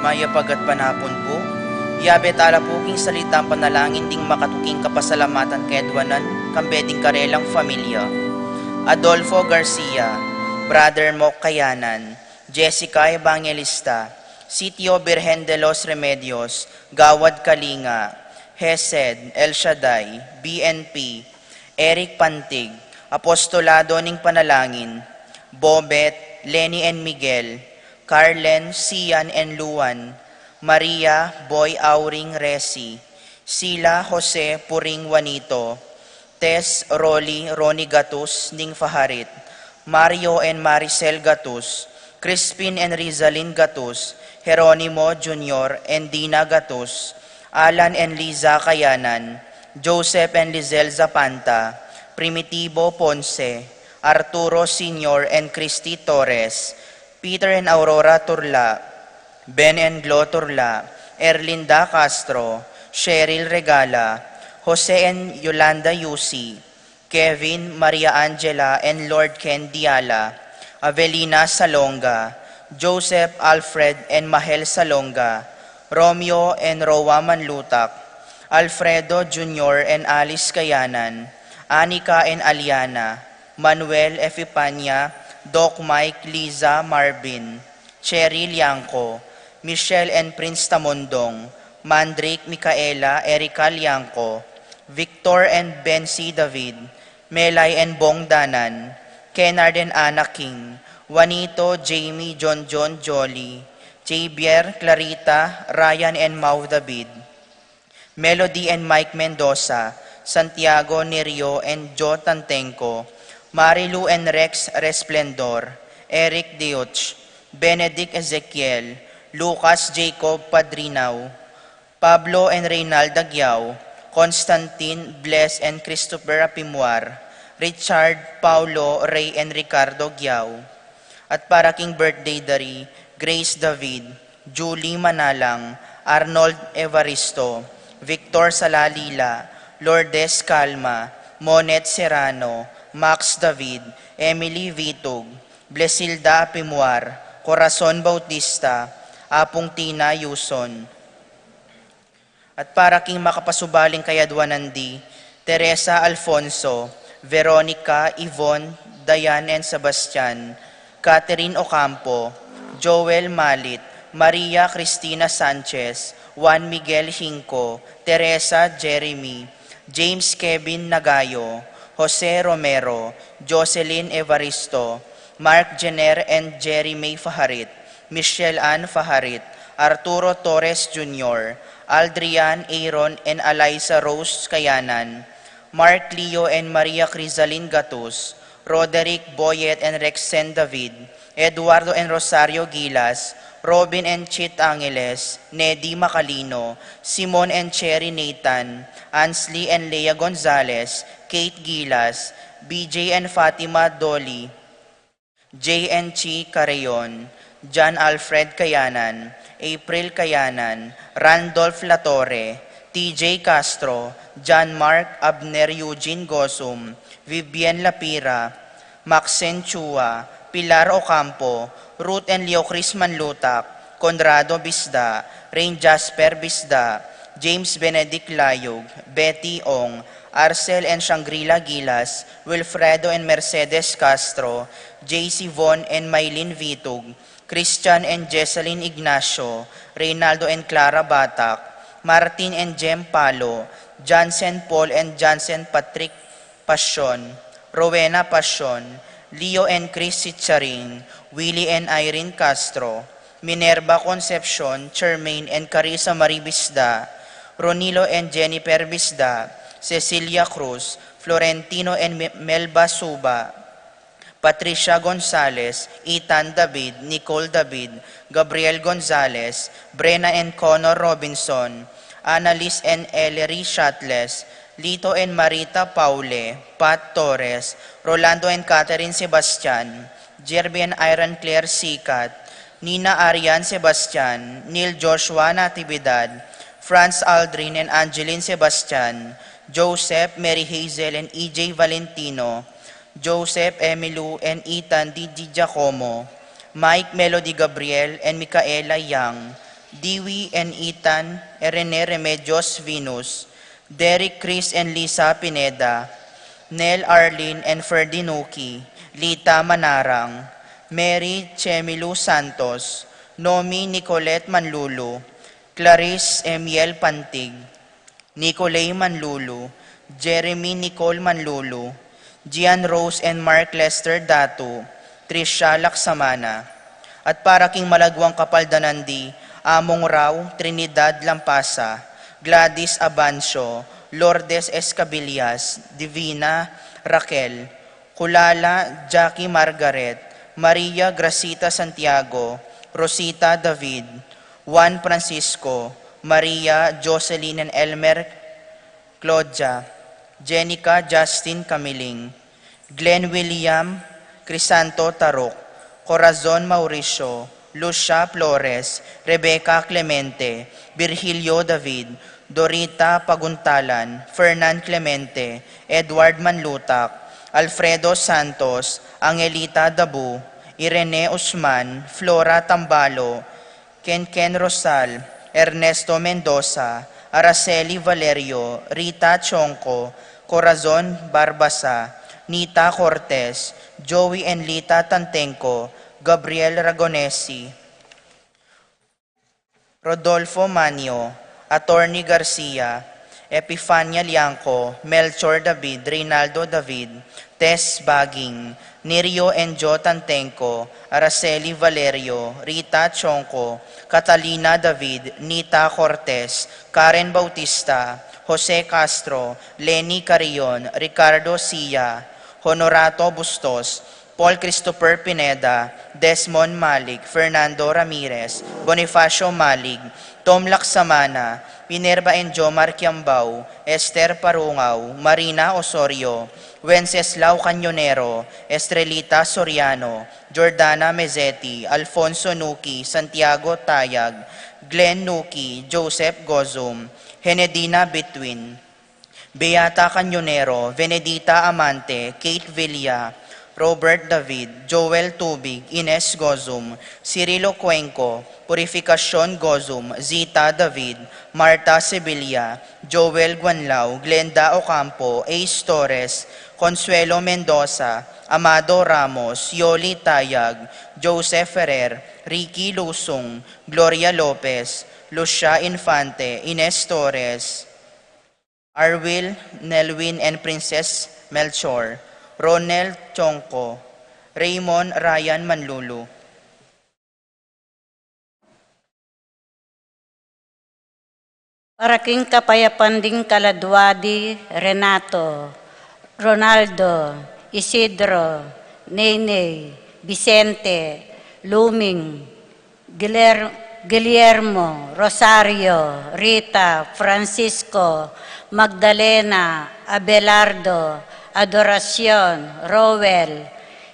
Mayap a gatpanapun pu. Yabe tala pu king salitang panalangin ding makatuking kapasalamatan kayadwanan, kambe ding karelang familia. Adolfo Garcia, Brother Mok Kayanan, Jessica Evangelista, Sitio Birhen de los Remedios, Gawad Kalinga, Hesed, El Shaddai, B N P, Eric Pantig, Apostolado ning Panalangin, Bobet, Lenny and Miguel, Carlen, Sian and Luan, Maria, Boy Auring Resi, Sila, Jose, Puring, Juanito, Tess, Rolly, Ronnie Gatus ning Faharit, Mario and Maricel Gatus, Crispin and Rizalin Gatus, Jeronimo Junior and Dina Gatus, Alan and Liza Kayanan, Joseph and Lizelle Zapanta, Primitivo Ponce, Arturo Senior and Christy Torres, Peter and Aurora Turla, Ben and Glo Turla, Erlinda Castro, Cheryl Regala, Jose and Yolanda Yusi, Kevin, Maria Angela and Lord Ken Diala, Avelina Salonga, Joseph, Alfred and Mahel Salonga, Romeo and Roa Manlutak, Alfredo Junior and Alice Kayanan, Anika and Aliana, Manuel, Epipania, Doc Mike, Liza, Marvin, Cherry Liangco, Michelle and Prince Tamondong, Mandrick, Micaela, Erica Liangco, Victor and Bency David, Melay and Bong Danan, Kennard and Anna King, Juanito, Jamie, John John, Jolly, Javier, Clarita, Ryan and Mau David, Melody and Mike Mendoza, Santiago, Nerio and Joe Tantengco, Marilu and Rex Resplendor, Eric Deutsch, Benedict Ezekiel, Lucas Jacob Padrinao, Pablo and Reynalda Giao, Constantine, Bless and Christopher Apimuar, Richard, Paulo, Ray and Ricardo Giao. At para king birthday dari, Grace David, Julie Manalang, Arnold Evaristo, Victor Salalila, Lourdes Calma, Monet Serrano, Max David, Emily Vitug, Blesilda Apimuar, Corazon Bautista, Apung Tina Yuson. At para king makapasubaling kayadwanan di, Teresa Alfonso, Veronica, Yvonne, Diane and Sebastian, Catherine Ocampo, Joel Malit, Maria Cristina Sanchez, Juan Miguel Hinco, Teresa Jeremy, James Kevin Nagayo, Jose Romero, Jocelyn Evaristo, Mark Jenner and Jerry May Faharit, Michelle Ann Faharit, Arturo Torres Junior, Aldrian Aaron and Eliza Rose Kayanan, Mark Leo and Maria Crisalin Gatus, Roderick Boyet and Rexen David, Eduardo and Rosario Gilas, Robin and Chit Angeles, Nedi Macalino, Simon and Cherry Nathan, Ansley and Lea Gonzalez, Kate Gilas, B J and Fatima Dolly, J and Chi Carreon, John Alfred Kayanan, April Kayanan, Randolph Latorre, T J Castro, John Mark, Abner Eugene Gosum, Vivian Lapira, Maxine Chua, Pilar Ocampo, Ruth and Leo Chris Manlutak, Conrado Bisda, Rain Jasper Bisda, James Benedict Layug, Betty Ong, Arcel and Shangri-La Gilas, Wilfredo and Mercedes Castro, J C Von and Mylene Vitug, Christian and Jesselyn Ignacio, Reynaldo and Clara Batak, Martin and Jem Palo, Jansen Paul and Jansen Patrick Pasion, Rowena Pasion, Leo and Chris Sicharing, Willie and Irene Castro, Minerva Concepcion, Charmaine and Carissa Marie Bisda, Ronilo and Jennifer Bisda, Cecilia Cruz, Florentino and Me-, Melba Suba, Patricia Gonzalez, Ethan David, Nicole David, Gabriel Gonzalez, Brenna and Connor Robinson, Annalise and Ellery Shatles, Lito and Marita Paule, Pat Torres, Rolando and Catherine Sebastian, Jerby and Iron Claire Sikat, Nina Arian Sebastian, Neil Joshua Natividad, Franz Aldrin and Angeline Sebastian, Joseph, Mary Hazel and E J Valentino, Joseph, Emilu and Ethan D G Giacomo, Mike, Melody Gabriel and Micaela Yang, Dewey and Ethan, Rene Remedios Venus, Derek, Chris and Lisa Pineda, Nel, Arlene and Ferdinuki, Lita Manarang, Mary Chemilu Santos, Nomi Nicolette Manlulu, Clarice Emiel Pantig, Nicolay Manlulu, Jeremy Nicole Manlulu, Gian Rose and Mark Lester Datu, Trisha Laksamana. At para king malagwang kapaldanan di, Among Rau, Trinidad Lampasa, Gladys Abancio, Lourdes Escabillas, Divina Raquel, Kulala Jackie Margaret, Maria Gracita Santiago, Rosita David, Juan Francisco, Maria Jocelyn and Elmer Claudia, Jenica Justin Camiling, Glenn William, Crisanto Tarok, Corazon Mauricio, Lucia Flores, Rebecca Clemente, Virgilio David, Dorita Paguntalan, Fernan Clemente, Edward Manlutak, Alfredo Santos, Angelita Dabu, Irene Usman, Flora Tambalo, Kenken Rosal, Ernesto Mendoza, Araceli Valerio, Rita Chonco, Corazon Barbasa, Nita Cortez, Joey and Lita Tantengco, Gabriel Ragonesi, Rodolfo Manio, Attorney Garcia, Epifania Liangco, Melchor David, Reynaldo David, Tess Baging, Nirio Enjo Tantengco, Araceli Valerio, Rita Chongco, Catalina David, Nita Cortez, Karen Bautista, Jose Castro, Lenny Carrion, Ricardo Sia, Honorato Bustos, Paul Christopher Pineda, Desmond Malig, Fernando Ramirez, Bonifacio Malig, Tom Laksamana, Minerva Enjo Marquiambao, Esther Parungao, Marina Osorio, Wenceslao Cañonero, Estrelita Soriano, Jordana Mezeti, Alfonso Nuki, Santiago Tayag, Glenn Nuki, Joseph Gozum, Henedina Bitwin, Beata Cañonero, Venedita Amante, Kate Villa, Robert David, Joel Tubig, Ines Gozum, Cirilo Cuenco, Purificacion Gozum, Zita David, Marta Sevilla, Joel Guanlao, Glenda Ocampo, Ace Torres, Consuelo Mendoza, Amado Ramos, Yoli Tayag, Joseph Ferrer, Ricky Lusung, Gloria Lopez, Lucia Infante, Ines Torres, Arwil, Nelwin and Princess Melchor, Ronel Chongco, Raymond Ryan Manlulu. Para king kapayapan ding kaladwa di Renato, Ronaldo, Isidro, Neyney, Vicente, Luming, Guiler-, Guillermo, Rosario, Rita, Francisco, Magdalena, Abelardo, Adoracion, Roel,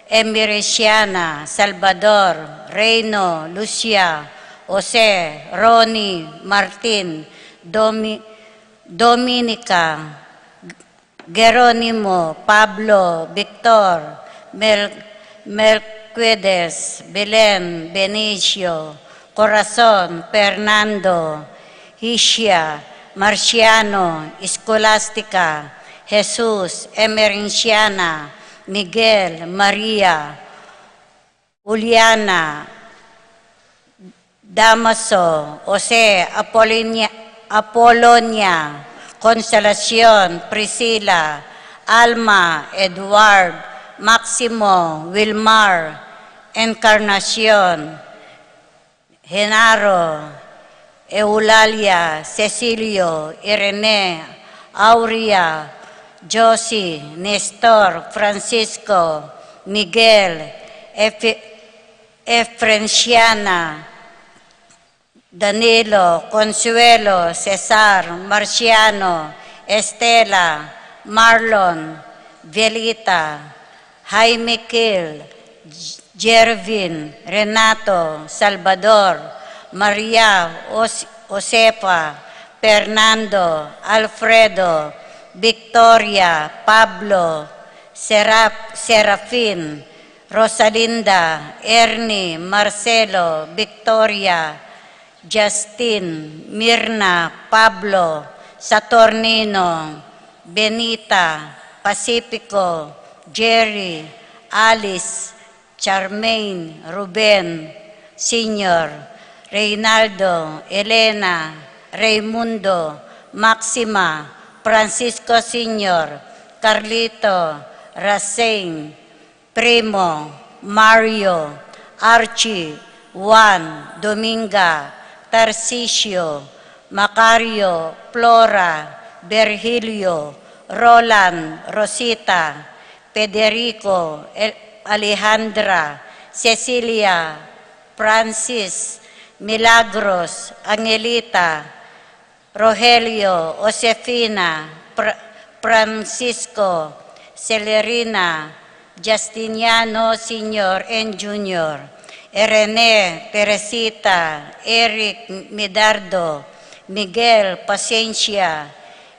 Emericiana, Salvador, Reino, Lucia, Jose, Ronnie, Martin, Domi-, Dominica, Geronimo, Pablo, Victor, Mel-, Melquiades, Belen, Benicio, Corazon, Fernando, Hisia, Marciano, Escolastica, Jesus, Emerenciana, Miguel, Maria, Juliana, Damaso, Jose, Apolonia, Apolonia, Consolacion, Priscila, Alma, Edward, Maximo, Wilmar, Encarnacion, Genaro, Eulalia, Cecilio, Irene, Aurea, Josie, Nestor, Francisco, Miguel, Efe-, Efrenciana, Danilo, Consuelo, Cesar, Marciano, Estela, Marlon, Velita, Jaime Kil, Jervin, Renato, Salvador, Maria, Os-, Josefa, Fernando, Alfredo, Victoria, Pablo, Serap-, Serafin, Rosalinda, Ernie, Marcelo, Victoria, Justin, Mirna, Pablo, Saturnino, Benita, Pacifico, Jerry, Alice, Charmaine, Ruben Senior, Reynaldo, Elena, Raymundo, Maxima, Francisco Senior, Carlito, Rasein, Primo, Mario, Archie, Juan, Dominga, Tarcisio, Macario, Flora, Virgilio, Roland, Rosita, Federico, El-, Alejandra, Cecilia, Francis, Milagros, Angelita, Rogelio, Josefina, Fra-, Francisco, Celerina, Justiniano Senior and Junior, Irene, Teresita, Eric, Medardo, Miguel, Pasencia,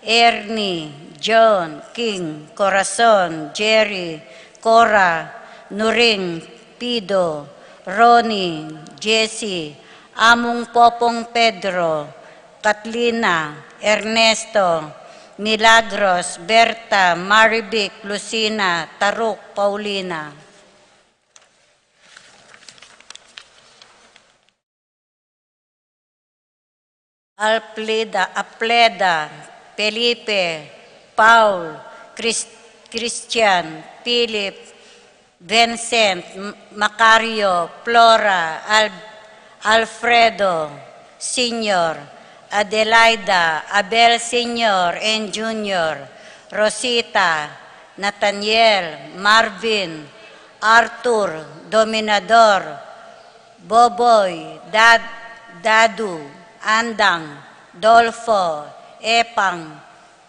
Ernie, John, King, Corazon, Jerry, Cora, Nuring, Pido, Ronnie, Jesse, Among Popong Pedro, Katlina, Ernesto, Milagros, Berta, Marivic, Lucina, Taruk, Paulina. Alpleda, Apleda, Felipe, Paul, Chris-, Christian, Philip, Vincent, M-, Macario, Flora, Al-, Alfredo Senior, Adelaida, Abel Senior and Junior, Rosita, Nathaniel, Marvin, Arthur, Dominador, Boboy, Dad-, Dadu, Andang, Dolfo, Epang,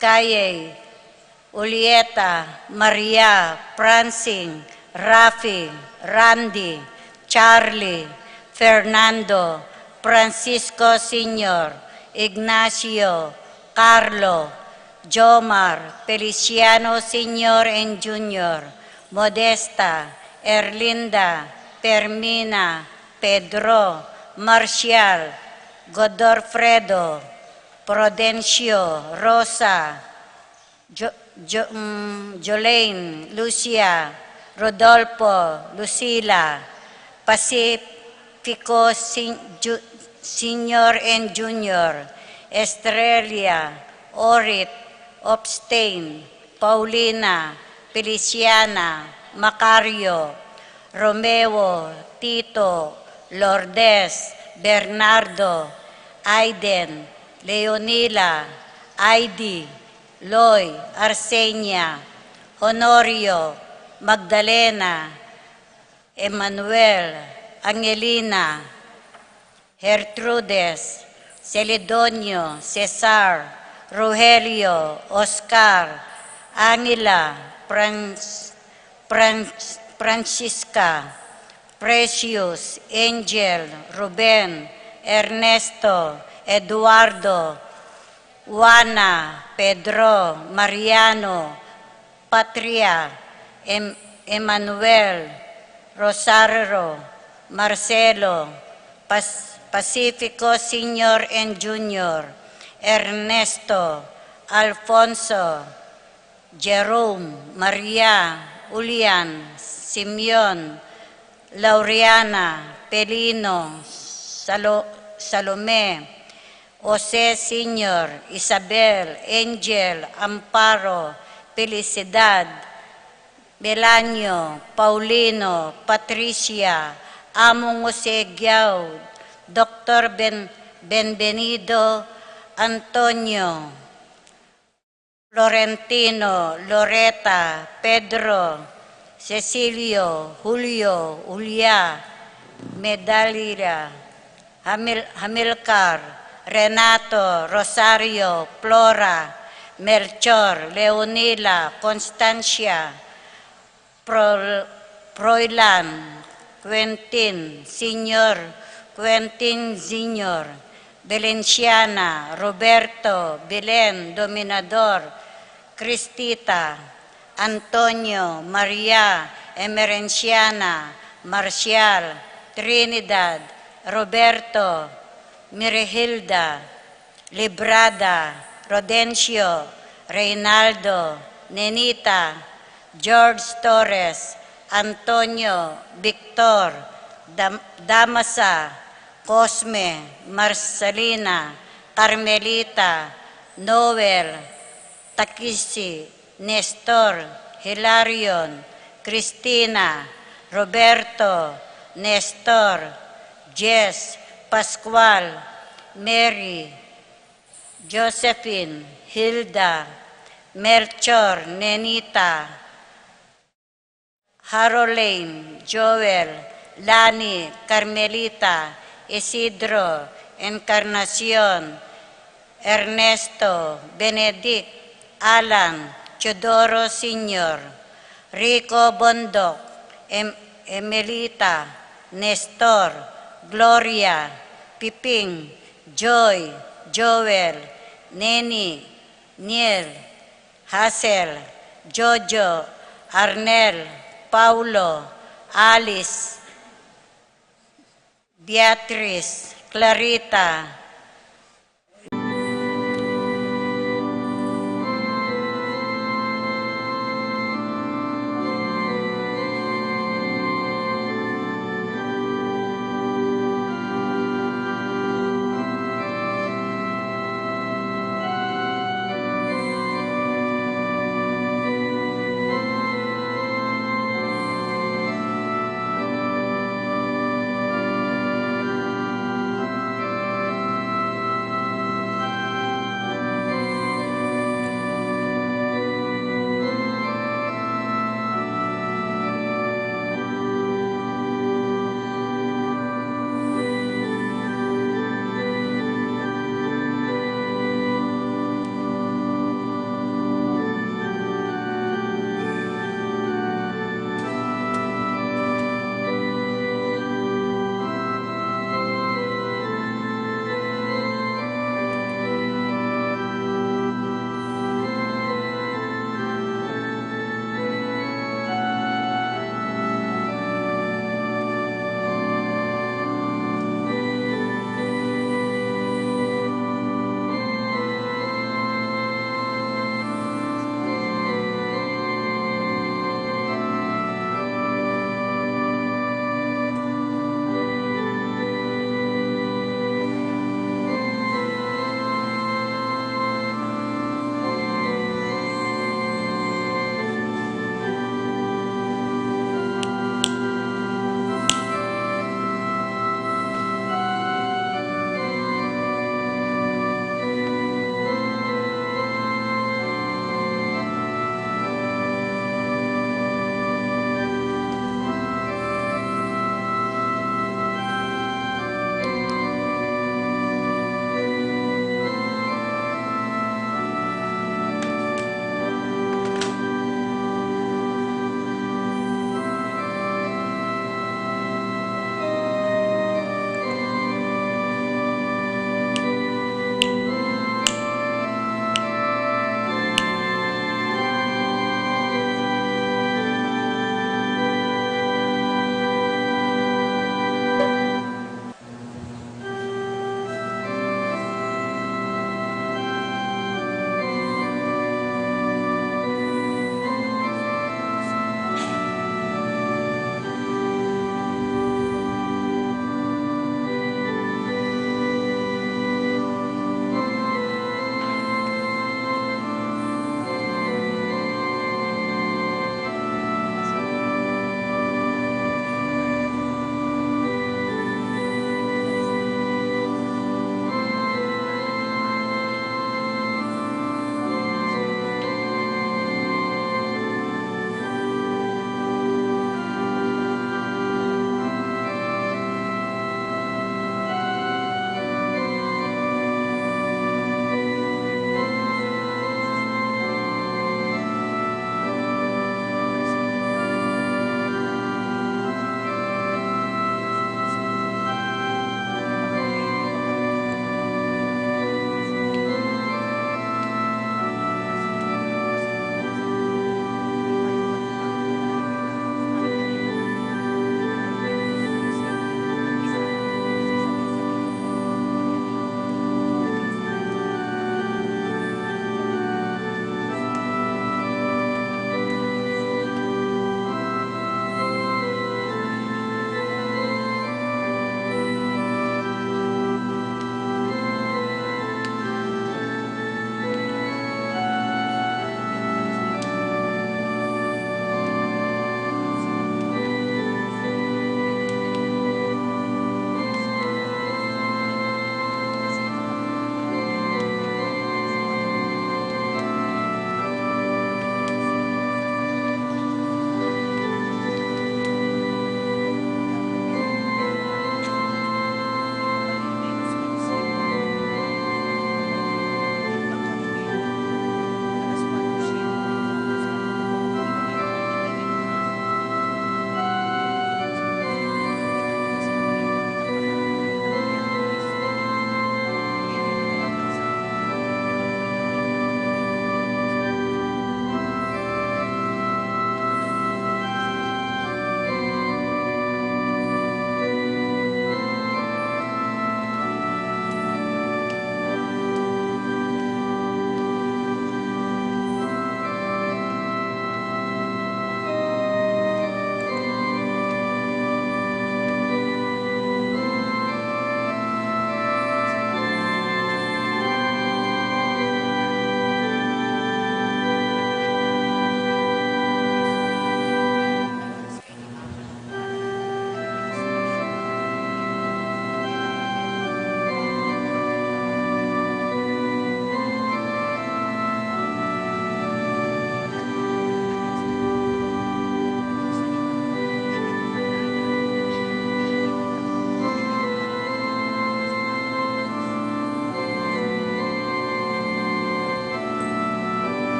Kayey, Julieta, Maria, Francine, Rafi, Randy, Charlie, Fernando, Francisco Senior, Ignacio, Carlo, Jomar, Feliciano Senior and Junior, Modesta, Erlinda, Fermina, Pedro, Marcial, Godofredo, Prudencio, Rosa, Jo-, Jo-, mm, Jolaine, Lucia, Rodolfo, Lucila, Pacifico Sen-, Ju-, Senior and Junior, Estrella, Orit, Obstain, Paulina, Feliciana, Macario, Romeo, Tito, Lourdes, Bernardo, Aiden, Leonila, Aidi, Loy, Arsenia, Honorio, Magdalena, Emmanuel, Angelina, Gertrudes, Celedonio, Cesar, Rogelio, Oscar, Angela, Franz-, Franz-, Francisca, Precious, Angel, Ruben, Ernesto, Eduardo, Juana, Pedro, Mariano, Patria, Em-, Emmanuel, Rosario, Marcelo, Pas-, Pacifico Senior and Junior, Ernesto, Alfonso, Jerome, Maria, Julian, Simeon, Laureana, Pelino, Salo-, Salome, Jose Senior, Isabel, Angel, Amparo, Felicidad, Melanio, Paulino, Patricia, Among Jose Giao, Doktor Ben-, Benvenido, Antonio, Florentino, Loreta, Pedro, Cecilio, Julio, Julia, Medalila, Hamil-, Hamilcar, Renato, Rosario, Flora, Melchor, Leonila, Constancia, Pro-, Froilan, Quentin, Senior, Quentin Junior, Valenciana, Roberto, Belen, Dominador, Cristita, Antonio, Maria, Emerenciana, Marcial, Trinidad, Roberto, Mirhilda, Librada, Rodencio, Reynaldo, Nenita, George Torres, Antonio, Victor, Dam-, Damasa, Cosme, Marcelina, Carmelita, Noel, Takisi, Nestor, Hilarion, Cristina, Roberto, Nestor, Jess, Pascual, Mary, Josephine, Hilda, Melchor, Nenita, Harolane, Joel, Lani, Carmelita, Isidro, Encarnacion, Ernesto, Benedict, Alan, Teodoro Senior, Rico Bondoc, Em-, Emelita, Nestor, Gloria, Piping, Joy, Joel, Neni, Niel, Hazel, Jojo, Arnel, Paulo, Alice, Beatriz, Clarita,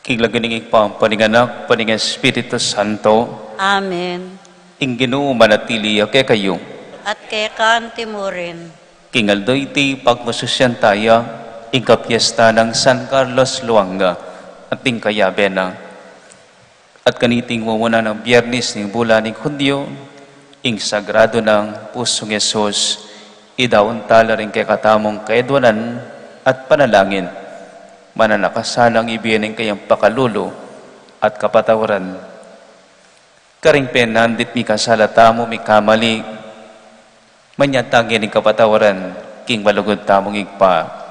King lagyu ning Ibpa, ampo ning Anak, ampo ning Espiritu Santo. Amen. Ing Ginu manatili ya kekayu. At keka anti mu rin. King aldo iti pagmasusyan taya, ing kapiesta nang San Carlos Luanga, at ing kayabe na. At kaniting mumuna nang Biernes ning bula ning Hudyu, ing sagrado nang pusung Jesus, idaun tala ring kekatamung kaedwanan at panalangin. Mananakasanang ibie ning kayang pakalulu at kapatawaran. Karing penandit mikasala tamu, mikamali, manyatang ing kapatawaran king malugud tamung Ibpa.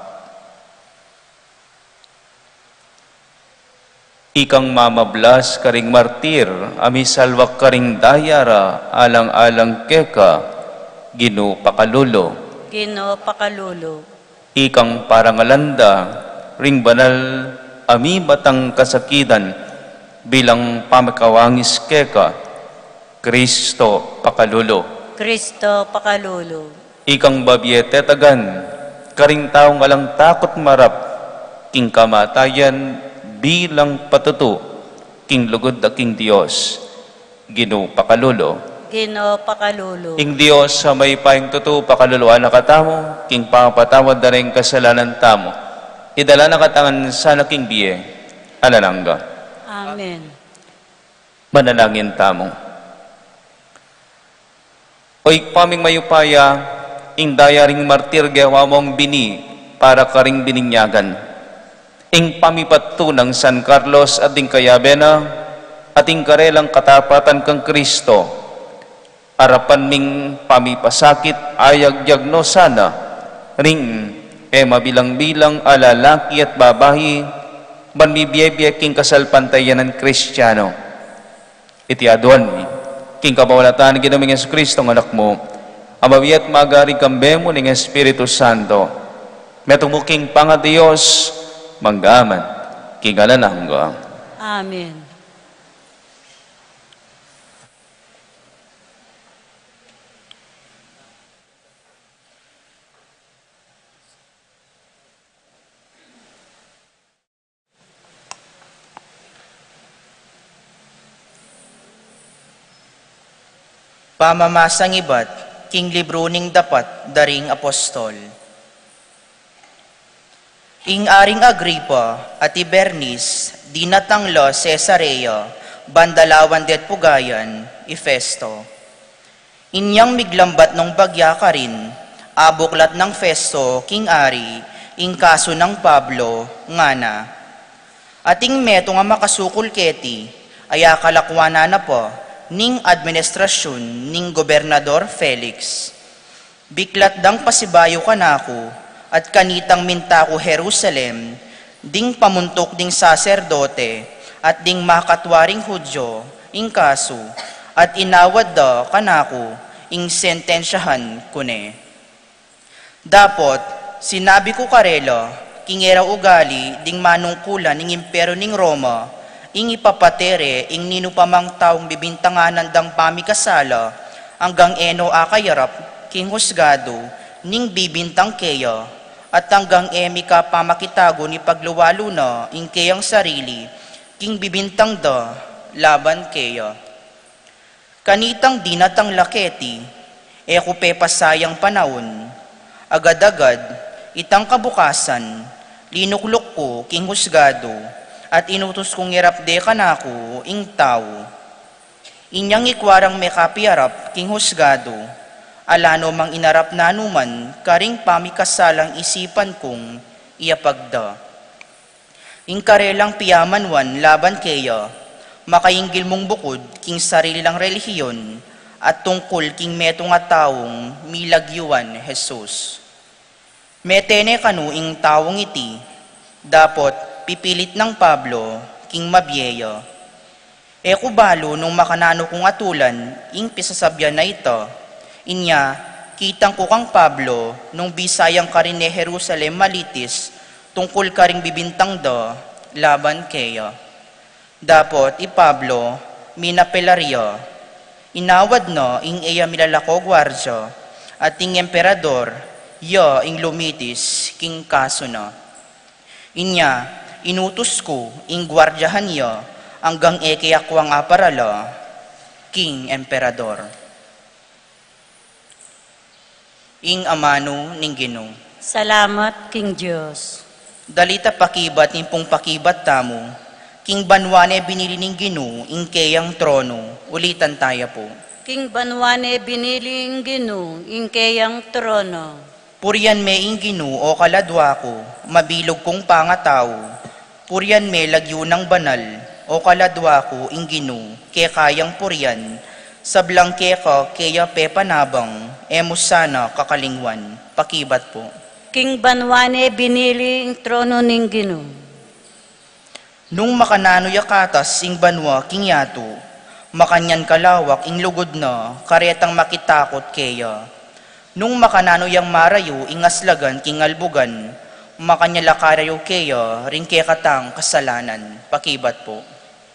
Ikang mamablas karing martir, a misalwak karing daya ra, alang-alang keka, Ginu pakalulu. Ginu pakalulu. Ikang parangalan da ring banal a mibatang kasakitan bilang pamakawangis keka, Kristo pakalulu. Kristo pakalulu. Ikang babie tetagan karing taung alang takut marap king kamatayan bilang patutu king lugud da king Dios, Ginu pakalulu. Ginu pakalulu. Ing Dios a mayupayang tutu pakaluluan na katamu, king pamapatawad da ring kasalanan tamu, idala na katamu sana king bie alang angga. Amen. Manalangin tamu. O Ibpa ming mayupaya, ing daya ring martir gewa mung bini para karing bininyagan. Ing pamipatu nang San Carlos at ding kayabe na, at ing karelang katapatan kang Kristo, arapan ming pamipasakit, ayag diagnosa na ring e mabilang-bilang a lalaki at babai, ban mibie-bie king kasalpantayanan Kristiano. Iti aduan mi king kapamilatan ning Ginu ming Jesucristo, a Anak mu, a mabie at magari kambe mu ning Espiritu Santo, metung mu king pangaDios, mangga man king alang angga. Amen. Pamamasang ibat king libru ning dapat da ring apostol. Ing Aring Agripa at i Bernice dinatang la Cesarea, ban dalawan det pugayan i Festo. Inyang miglambat nung bagya karin, abuklat nang Festo king ari ing kasu nang Pablo, ngana: Ating metung a makasukul keti, a ya kalakwanan na pa ning administrasyun ning Gobernador Felix. Biklat dang pasibayu kanaku, at kanitang minta ku Jerusalem, ding pamuntuk ding saserdote at ding makatwa ring Judio ing kasu, at inawad da kanaku ing sentensyahan ku ne. Dapot sinabi ku karela, king e ra ugali ding manungkulan ning Imperio ning Roma, ing ipapate re ing ninu pa mang taung bibintangan dang pamikasala, anggang e no akayarap king husgadu ning bibintang keya, at anggang e mika pamakitagun ipagluwalu na ing keyang sarili king bibintang da laban keya. Kanitang dinatang la keti, e ku pepasayang panaun, agad-agad, itang kabukasan, linukluk ku king husgadu, at inutus kung irap de kanaku ing tau. Inyang ikwa rang mekapiarap king husgadu, ala no mang inarap nanu man karing pamikasalang isipan kung iyapag da. Ing karelang piamanwan laban keya, makainggil mung bukud king sarili lang relihiyon, at tungkul king metung a taung milagyuan Jesus. Mete ne kanu ing taung iti, dapot pipilit nang Pablo king mabie ya. E ku balu nung makananu kung atulan ing pisasabyan a ita. Inya, kitang ku kang Pablo nung bisa yang karin ne Jerusalem malitis tungkul karing bibintang da laban keya. Dapot i Pablo, minapelar ya. Inawad na ing e ya milalako guardia, at ing emperador ya ing lumitis king kasu na. Inya, Inutus ku ing guardiahan ya anggang e ke akwang aparala king emperador. Ing amanu ning Ginu. Salamat king Dios. Dali ta pakibat ing pungpakibat tamu, king banua ne binili ning Ginu ing keyang trono, ulitan taya pu. King banua ne binili ing Ginu ing keyang trono. Purian me ing Ginu, o kaladua ku, mabilug kung pangatau. Purian me lagyu nang banal, o kaladua ku, ing Ginu, keka yang purian, sablang keka keya pepanabang, e mu sana kakalingwan. Pakibat pu. King banua ne binili ing trono ning Ginu. Nung makananu ya katas ing banua king yatu, makanyan kalawak ing lugud na karetang makitakut keya. Nung makananu yang marayu ing aslagan king albugan, makanyan la karayu keya ring kekatang kasalanan. Pakibat pu.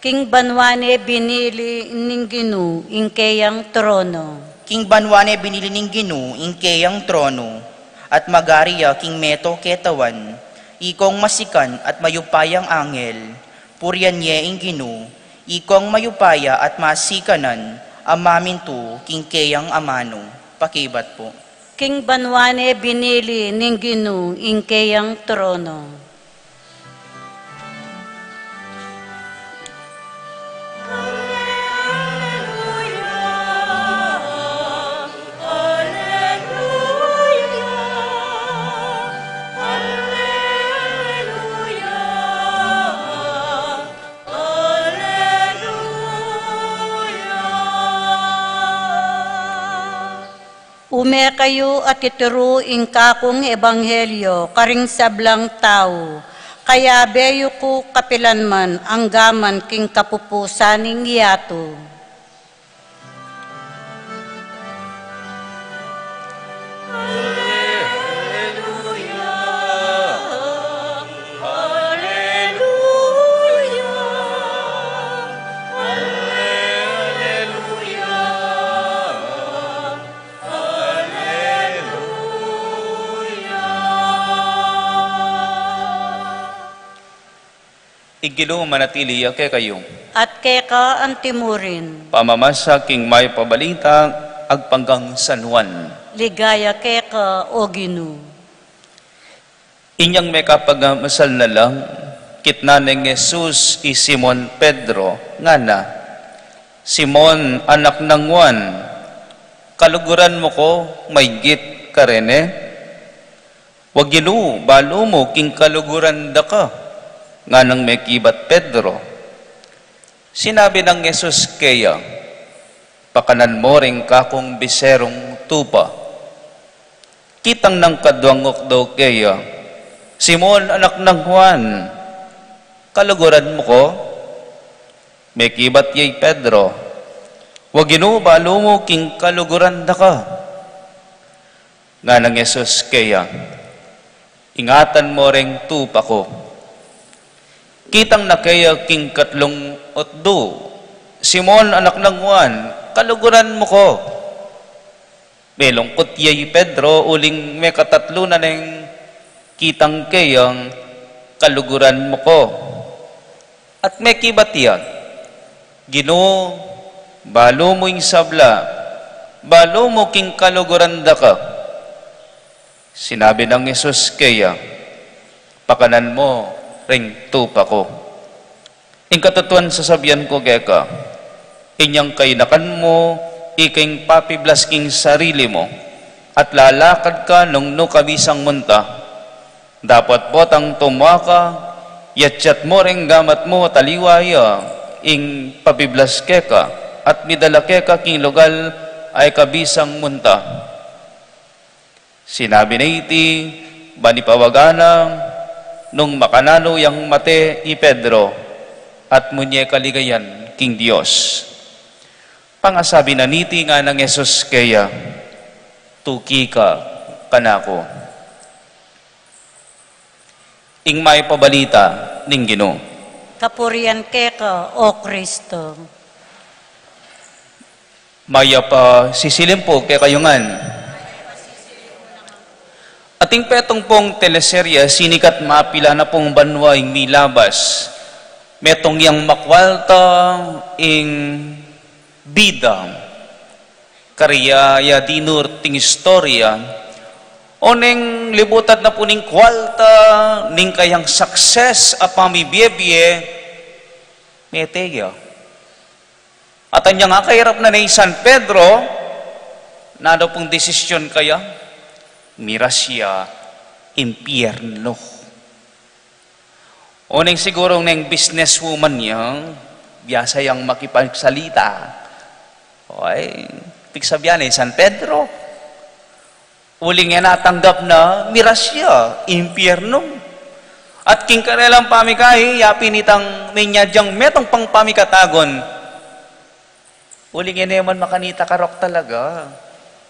King banua ne binili ning Ginu ing keyang trono. King banua ne binili ning Ginu ing keyang trono, at magari ya king meto ketawan, ikong masikan at mayupayang angel, purian ye ing Ginu, ikong mayupaya at masikanan, a mamintu king keyang amanu. Pakibat pu. King banua ne binili ning Ginu ing keyang trono. Ume kayu at ituru ing kakung ebanghelyo karing sablang tau, kayabe yu ku kapilan man angga man king kapupusan ning yatu. Ing Ginu manatili ya kekayu. At keka antimurin. Pamamasa king Mayap a Balita agpang kang San Juan. Ligaya keka, o Ginu. Inyang mekapagmasal na la, kitnan nang Jesus i Simon Pedro, ngana, "Simon, anak nang Juan, kaluguran mu ku maygit karene?" "Wa, Ginu, balu mu king kaluguran da ka," nganang mekibat Pedro. Sinabi nang Jesus keya, "Pakanan mu ring kakung biserung tupa." Kitang nang kaduang ukdu keya, "Simon, anak nang Juan, kaluguran mu ku?" Mekibat ya i Pedro, "Wa, Ginu, balu mu king kaluguran da ka." Nganang Jesus keya, "Ingatan mu ring tupa ku." Kitang na keya king katlung ukdu, "Simon, anak nang Juan, kaluguran mu ku?" Melungkut ya i Pedro uling mekatatlu na neng kitang keyang, "Kaluguran mu ku." At mekibat ya, "Ginu, balu mu ing sabla, balu mu king kaluguran da ka." Sinabi nang Jesus keya, "Pakanan mu ring tupa ku." Ing katutuan sasabian ku keka, inyang kainakan mu ika ing papiblas king sarili mu, at lalakad ka nung nu ka bisang munta, dapot potang tumua ka, yatsat mu ring gamat mu at aliwa ya ing papiblas keka, at midala keka king lugal a ika bisang munta. Sinabi na iti, ban ipawaga na nung makananu yang mate i Pedro, at munye kaligayan king Dios. Pangasabi na niti, nganang Jesus keya, "Tuki ka kanaku." Ing Mayap a Balita ning Ginu. Kapurian keka, O Kristo. Mayap a sisilim pu kekayu ngan. At Atin petung pung teleserye, sinikat mapila na pung banua ing milabas. Metung yang makwalta ing bida. Karya ya dinur ting istorya. Oneng libutan na pu ning kwalta, ning kayang success a pamibie-bie, mete ya. At anyang akairap na ne i San Pedro, nanu pung desisyon kaya? Miras ya impyerno. Oneng sigurung neng businesswoman ya, biasa yang makipagsalita. Oy, pigsabian ne i San Pedro. Uling e na tanggap na miras ya impyerno. At king karelang pamikai, yapin itang menyadyang metung pang pamikatagun. Uling e ne man makanita karok talaga.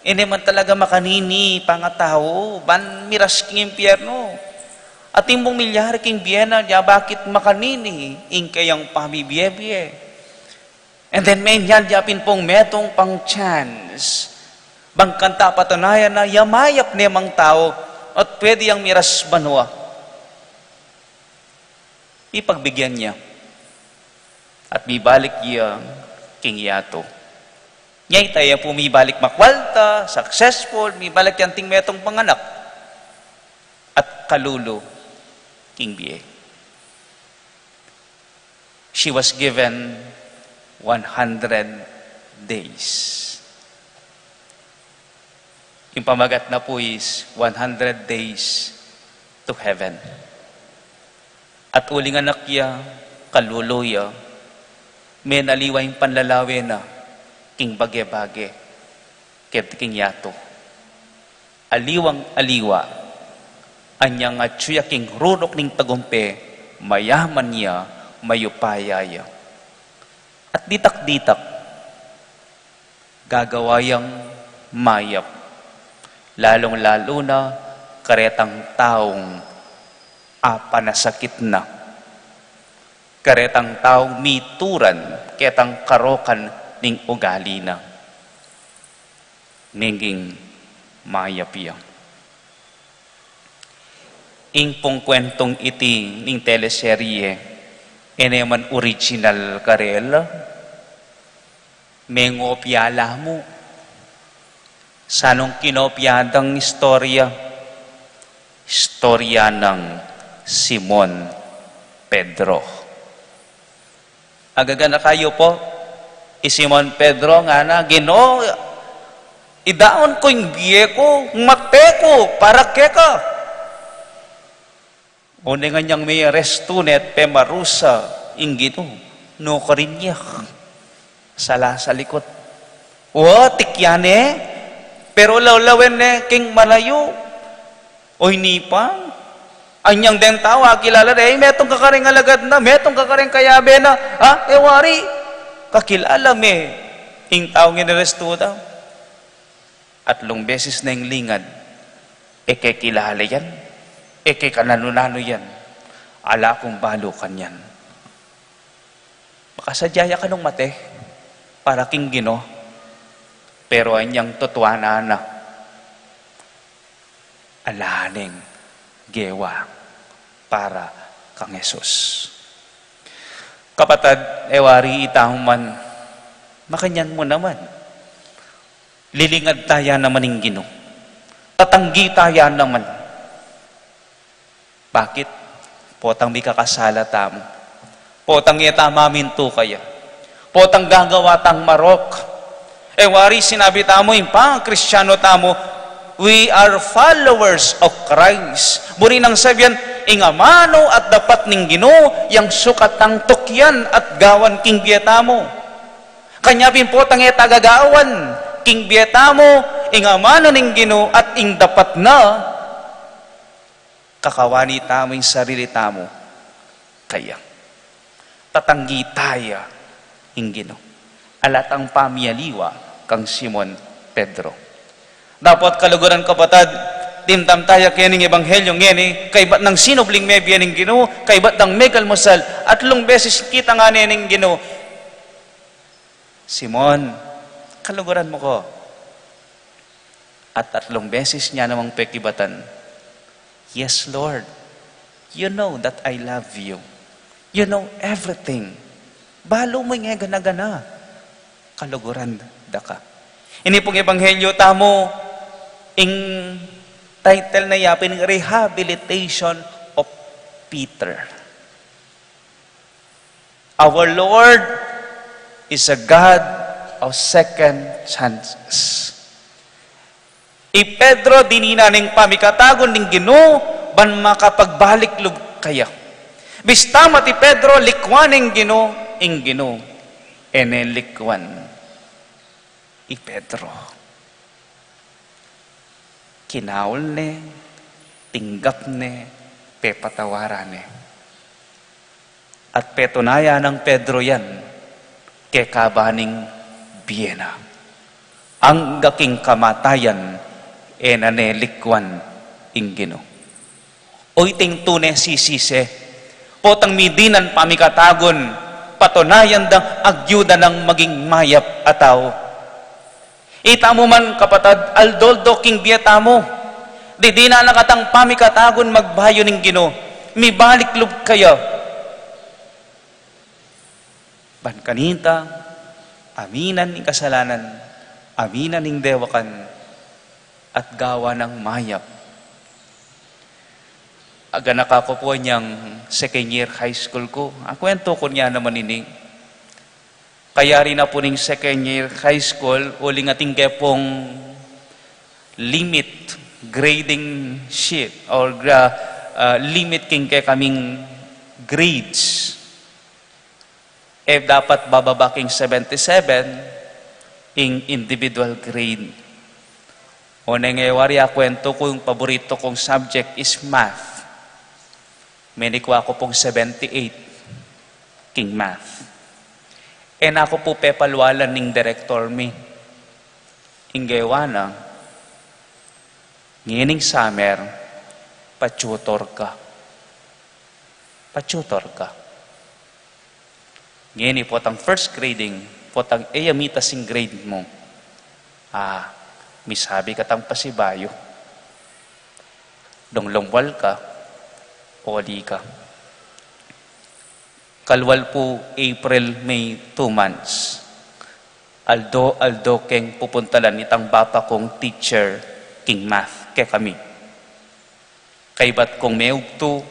E ne man talaga makanini pangatau, ban miras king impyerno. Atin pung milyari king bie na, ya bakit makanini ing kayang pamibie-bie. And then, menyan ya pin pung metung pang chance. Bang kanta patunayan na, ya mayap ne mang tau, at pwede yang miras banua. Ipagbigyan ya. At mibalik ya king yatu. Nya ita ya pu mibalik makwalta, successful, mibalik yang ting metung pang anak. At kalulu king bie. She was given one hundred days. Ing pamagat na pu is one hundred days to heaven. At uling anak ya, kalulu ya, menaliwa ing panlalawe na king bage-bage keti king yatu. Aliwang-aliwa, anyang atyu ya king ruruk ning tagumpe, mayaman ya, mayupaya ya. At ditak-ditak, gagawa yang mayap, lalung-lalu na karetang taung apanasakit na, karetang taung mituran ketang karokan ning ugali na. Meging mayap ya. Ing pung kwentung iti ning teleserye, e ne man original karela, mengopya la mu. Sanung kinopya dang istorya? Istorya nang Simon Pedro. Agaga na kayu pu, i Simon Pedro ngana, "Ginu, idaun ku ing bie ku, mate ku para keka." Oneng anyang mearestu ne at pemarusa ing Ginu, nukarin ya. Sala sa likut. Wa, tikyan ne, pero lawlawen ne king malayu. Oy, nipa, anyang deng tau akilala de, "Ay, metung ka karing alagad na, metung ka karing kayabe na, ha? E wari, kakilala me ing taung inarestu da?" Atlung beses neng lingad, e ke kilala yan, e ke kananu-nanu yan, ala kung balu kanyan. Makasadya ya kanung mate para king Ginu, pero anyang tutuanan na, ala neng gewa para kang Jesus. Kapatad, e wari ita man, makanyan mu naman. Lilingad taya naman ing Ginu. Tatanggi taya naman. Bakit? Potang mikakasala tamu. Potang e ta mamintu kaya. Potang gagawa tang marok. E wari sinabi tamu, ing pangakristiano tamu, we are followers of Christ. Buri nang sabian, ing amanu at dapat ning Ginu, yang sukat tang tukyan at gawan king bie tamu. Kanya pin potang e ta gagawan king bie tamu, ing amanu ning Ginu at ing dapat na, kakawani tamu ing sarili tamu kaya. Tatanggi taya ing Ginu. Ala tang pamialiwa kang Simon Pedro. Dapot kaluguran, kapatad, dimdam taya kening ebanghelyo ngeni, kaybat nang sinubling mebie ning Ginu, kaybat dang megalmusal, atlung beses kita ngana ning Ginu, "Simon, kaluguran mu ku." At atlung beses nya namang pekibatan, "Yes, Lord. You know that I love you. You know everything. Balu mu ing e gana-gana. Kaluguran da ka." Ini pung ebanghelyo tamu, ing title na ya pin, Rehabilitation of Peter. Our Lord is a God of second chances. I Pedro, dinina ne ing pamikatagun ning Ginu ban makapagbalik lub kaya. Bista mati Pedro, likwan ing Ginu, ing Ginu e ne likwan i Pedro. Kinaul ne, tinggap ne, pepatawaran ne. At petunayan nang Pedro yan kekaba ning bie na. Angga king kamatayan, e na ne likwan ing Ginu. O, iting tune sisise, potang midinan pamikatagun, patunayan dang agyu da nang maging mayap a tau. Itamu man, kapatad, aldo-aldo king bie tamu, didinan na katang pamikatagun magbayu ning Ginu, mibalik lub kaya. Ban kanita, aminan ing kasalanan, aminan ing dewakan, at gawa nang mayap. Aganak aku pu inyang second year high school ku. Akuwentu ku ne naman ini. Kayari na pu ning second year high school, uling atin kaya pung limit grading sheet or gra-, ah, limit king kekaming grades. E dapat bababa king seventy-seven ing individual grade. O, neng e wari, akuwentu ku ing paborito kung subject is math. Menikwa ku pung seventy-eight king math. E na ku pu pepalwalan ning direktor mi. Ing gewa na, ngening summer, pa-tutor ka. Pa-tutor ka. Ngeni potang first grading, potang e ya mitas ing grade mu, a, misabi katang pasibayu. Dong lumwal ka, oli ka. Kalwal pu April, May, two months. Aldo-aldo keng pupuntalan itang bapa kung teacher king math kekami. Kaybat kung meyugtu,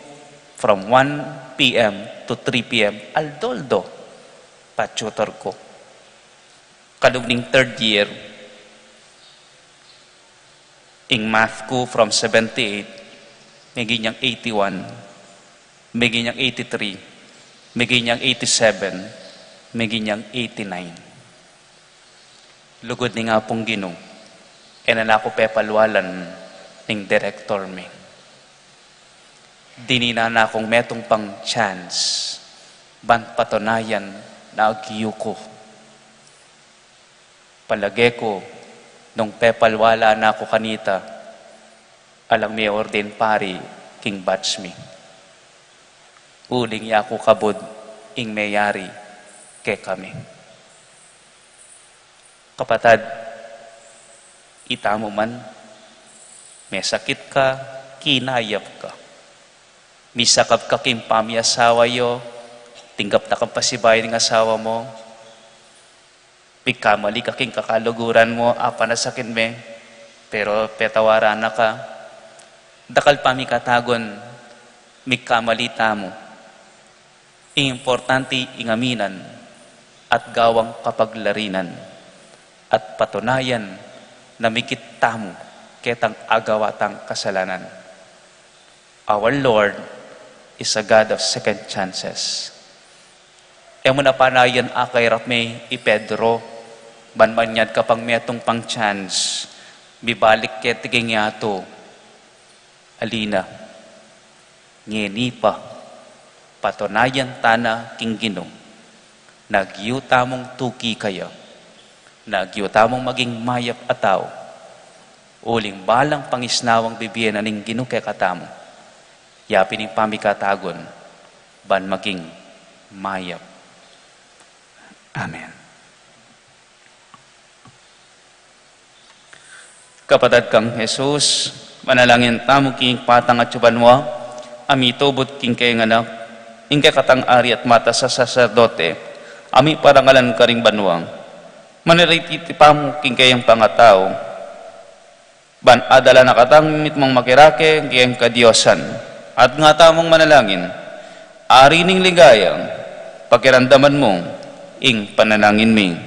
from one P M to three P M, aldo-aldo, pa-tutor ku. Kalub ning third year, ing math ku from seventy-eight, meging yang eighty-one, meging yang eighty-three, meging yang eighty-seven, meging yang eighty-nine. Lugud ning Apung Ginu, e na la ku pepalwalan ning direktor mi. Dininan na kung metung pang chance ban patunayan na agyu ku. Palage ku, nung pepalwalan na ku kanita, alang me-ordain pari king batch mi. Uling e ku kabud ing meyari kekami. Kapatad, itamu man, mesakit ka, kinayap ka. Misakab ka king pamiasawa yu, tinggap na kang pasibayu ning asawa mu, migkamali ka king kakaluguran mu, apanasakin me, pero petawaran na ka. Dakal pamikatagun, migkamali tamu. Ing importante ing aminan at gawang kapaglarinan at patunayan na mikit tamu ketang agawa tang kasalanan. Our Lord is a God of second chances. E mu na panayan akairap me i Pedro, ban manyad ka pang metung pang chance, mibalik keti king yatu. Ali na, ngeni pa, patunayan ta na king Ginu, na agyu tamung tuki kaya, na agyu tamung maging mayap a tau, uling balang pangisnawang bibie na ning Ginu kekatamu, yapin ing pamikatagun, ban maging mayap. Amen. Kapatad kang Jesus, Panalangin tamu king Ibpa tang atsu banua, a mitubud king kayang Anak, ing kekatang Ari at matas a saserdote, a miparangalan karing banua. Maniriti tamu king kayang pangatau, ban adala na katang mitmung makirake king kayang kadiosan. At nga tamung manalangin, Ari ning ligaya, pakiramdaman mu ing panalangin mi.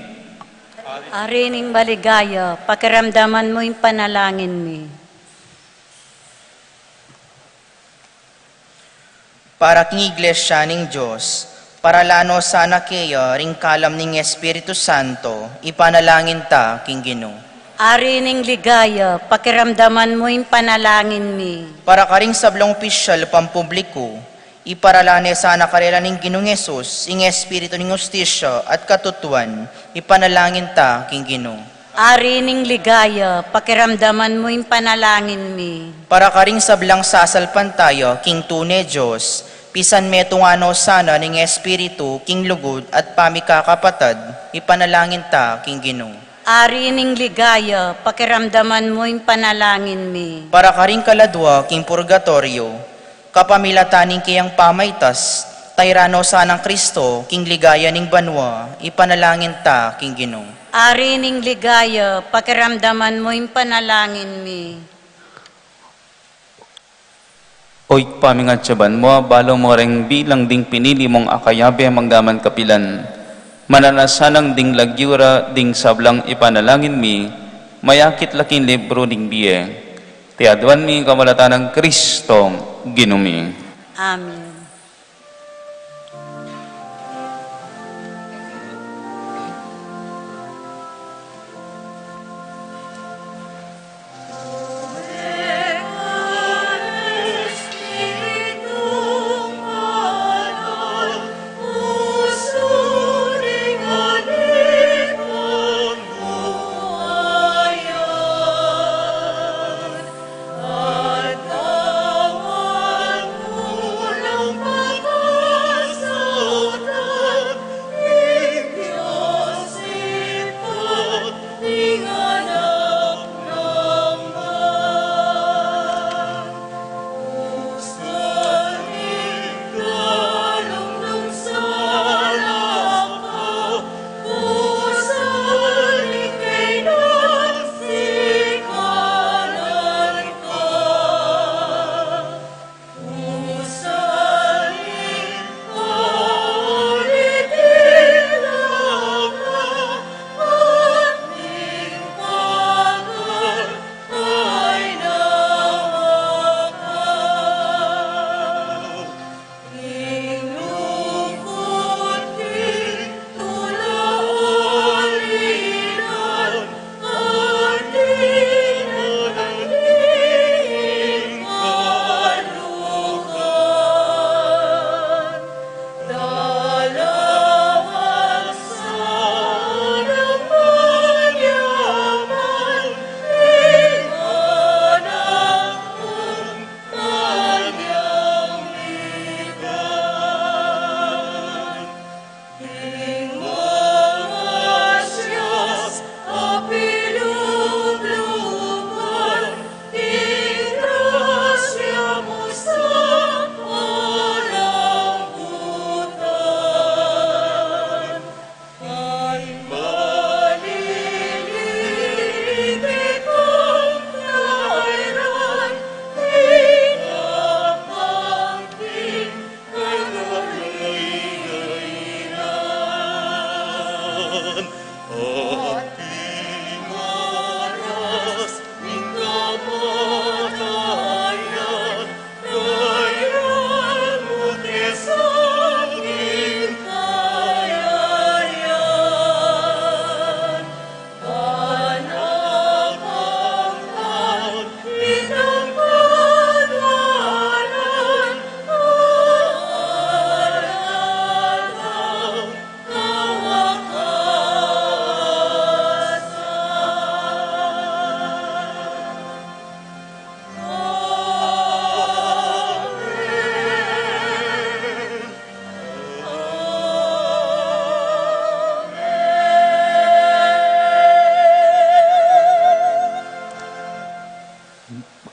Ari ning maligaya, pakiramdaman mu ing panalangin mi. Para king Iglesia ning Dios, paralan no sana keya ring kalam ning Espiritu Santo, ipanalangin ta king Ginu. Ari ning ligaya, pakiramdaman mu ing panalangin mi. Para karing sablang opisyal pampubliku, iparalan ne sana karela ning Ginung Jesus ing espiritu ning hustisya at katutuan, ipanalangin ta king Ginu. Ari ning ligaya, pakiramdaman mu ing panalangin mi. Para karing sablang sasalpantaya king tune Dios, pisan metung no sana ning espiritu king lugud at pamikakapatad, ipanalangin ta king Ginu. Ari ning ligaya, pakiramdaman mu ing panalangin mi. Para karing kaladua king purgatoryo, kapamilatan ning keyang pamaitas, tairan no sanang Kristo king ligaya ning banua, ipanalangin ta king Ginu. Ari ning ligaya, pakiramdaman mu ing panalangin mi. O Ibpa ming atsu banua, balu mu reng bilang ding pinili mung akayabe manggaman kapilan. Mananu na sanang ding lagyu ra ding sablang ipanalangin mi, mayakit la king libru ning bie. Iti aduan mi king pamilatan nang Kristo, Ginu mi. Amen.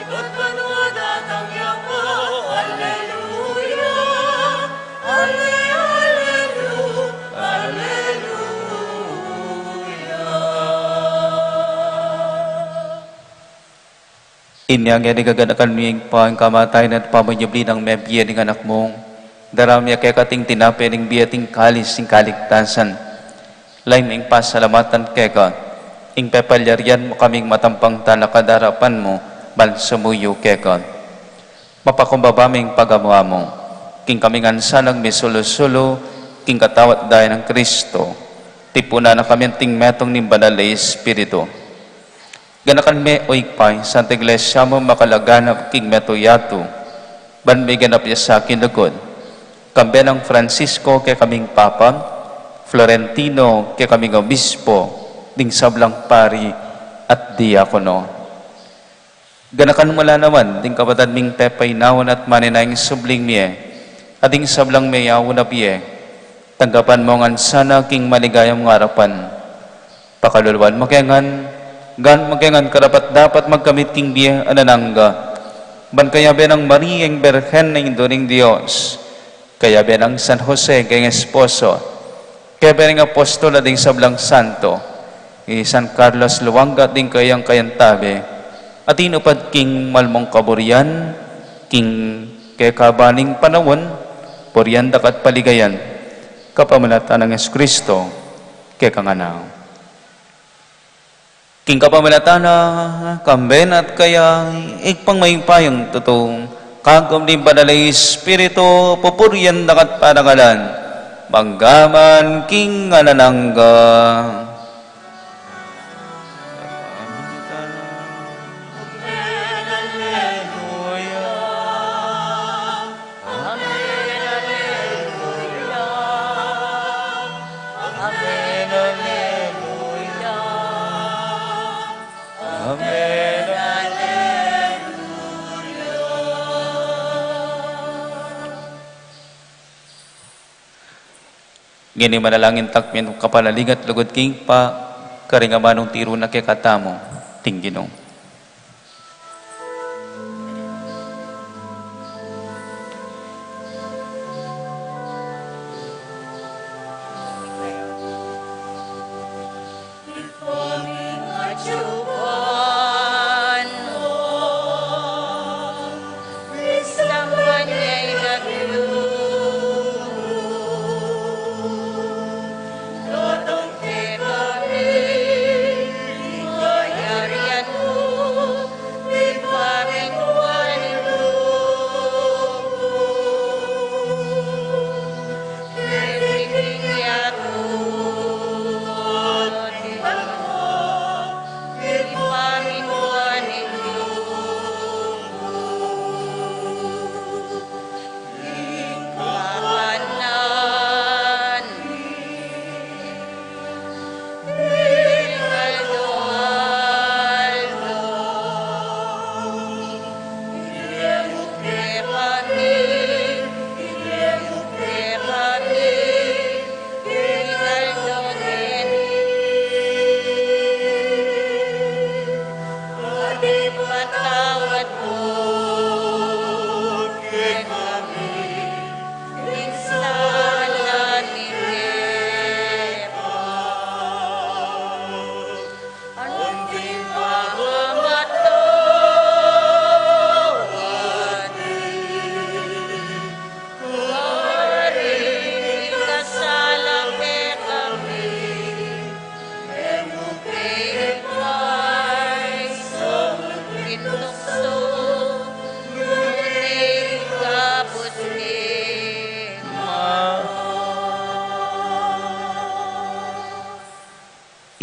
Ikot man o datang ya pa. Alleluia. Alle-, alleluia. Alleluia. Inya ngeni gaganakan mi ing kamatayan at pamanyubli nang mebie ning Anak mu. Daraun mi keka iting tinape ning bie at ing kalis ning kaligtasan. Lalam ning pasalamatan keka, ing pepalyarian mu kaming matampang talakad king arapan mu, ban sumuyu keka. Mapakumbaba mi ing pagamu-amu, king kami ngan sanang misulu-sulu king katawan at daya nang Kristo, tipunan na kami anting metung ning Banal a Espiritu. Ganakan me, o Ibpa, ing Santa Iglesia mu makalaganap king metung yatu, ban miganap ya sa king lugud. Kambe nang Francisco kekaming Papa, Florentino kekaming Obispo, ding sablang pari at diakono. Ganakan mu la naman ding kapatad ming pepainawa at maninayang subling mie, at ding sablang meyaun a bie, tanggapan mu ngan sana king maligaya mung arapan. Pakaluluan mu ke ngan, gawang mu ke ngan karapat-dapat magkamit king bie alang angga. Ban kayabe nang Maria ing Birhen a Indu ning Dios, kayabe nang San Jose kayang esposo, kayabe ning apostol at ding sablang santo, i San Carlos Luanga at ding kayang kayantabe, at tinupad king malmung kaburian, king kekaban ning panaun, purian da ka at paligayan, kapamilatan nang Jesucristo, kekang Anak. King kapamilatan na, kambe na at kaya, Ibpang mayupayang tutu, kagum ning Banal a Espiritu, pupurian da ka at parangalan, mangga man king alang angga. Amen, alleluia. Amen, alleluia. Amen, alleluia. Ngeni manalangin tamu king kapanalig at lugud king Ibpa, karing amanung tiru na kekatamu, ing Ginu.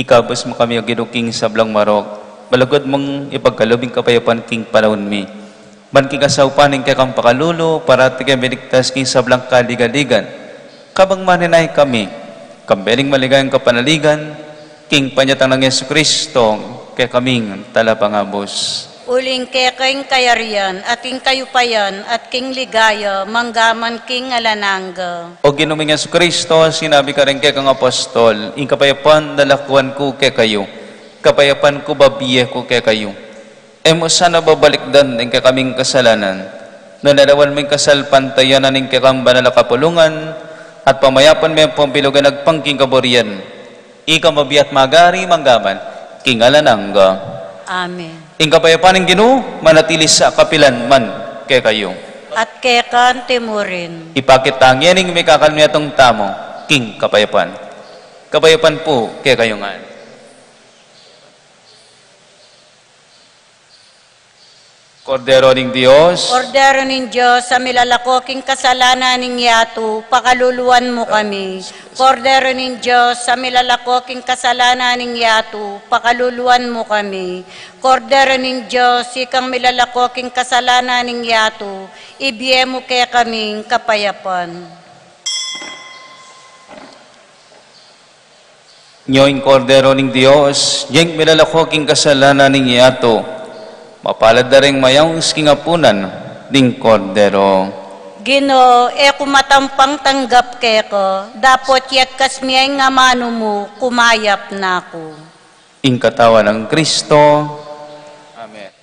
Ikabus mu kami, O Ginu, king sablang marok, malugud mung ipagkalub ing kapayapan king panaun mi. Ban king kasaupan ning kekang pakalulu, parati keng miligtas king sablang kaligaligan. Kabang maninaya kami, kambe ning maligayang kapanaligan, king panyatang nang Jesucristo, kekaming Talapangabus. Uling keka ing kayarian, at ing kayupayan, at king ligaya, mangga man king alang angga. O Ginu ming Jesucristo, sinabi mu karing kekang apostol, ing kapayapan lalakuan ku kekayu, kapayapan ku babie ku kekayu. E mu sana babalikdan ing kekaming kasalanan, nune lawan mu ing kasalpantayanan ning kekang banal a kapulungan, at pamayapan me ampong bilug ing agpang king kaburian. Ika mabie at magari mangga man king alang angga. Amen. Ing kapayapan ning Ginu manatili sa kapilan man kekayu. At keka naman murin. Ipakit tamu ing mikakalung tamu king kapayapan. Kapayapan pu kekayu ngan. Kordero ning Dios. Kordero ning Dios, a milalako king kasalanan ning yatu, pakaluluan mu kami. Kordero ning Dios, a milalako king kasalanan ning yatu, pakaluluan mu kami. Kordero ning Dios, ikang milalako king kasalanan ning yatu, ibie mu kekami ing kapayapan. Nyo ing Kordero ning Dios, nyo ing milalako king kasalanan ning yatu. Mapalad da ring mayaus king apunan ning Kordero. Ginu, e ku matampang tanggap keka, dapot yagkas me ing amanu mu, kumayap na ku. Ing katawan nang Kristo. Amen.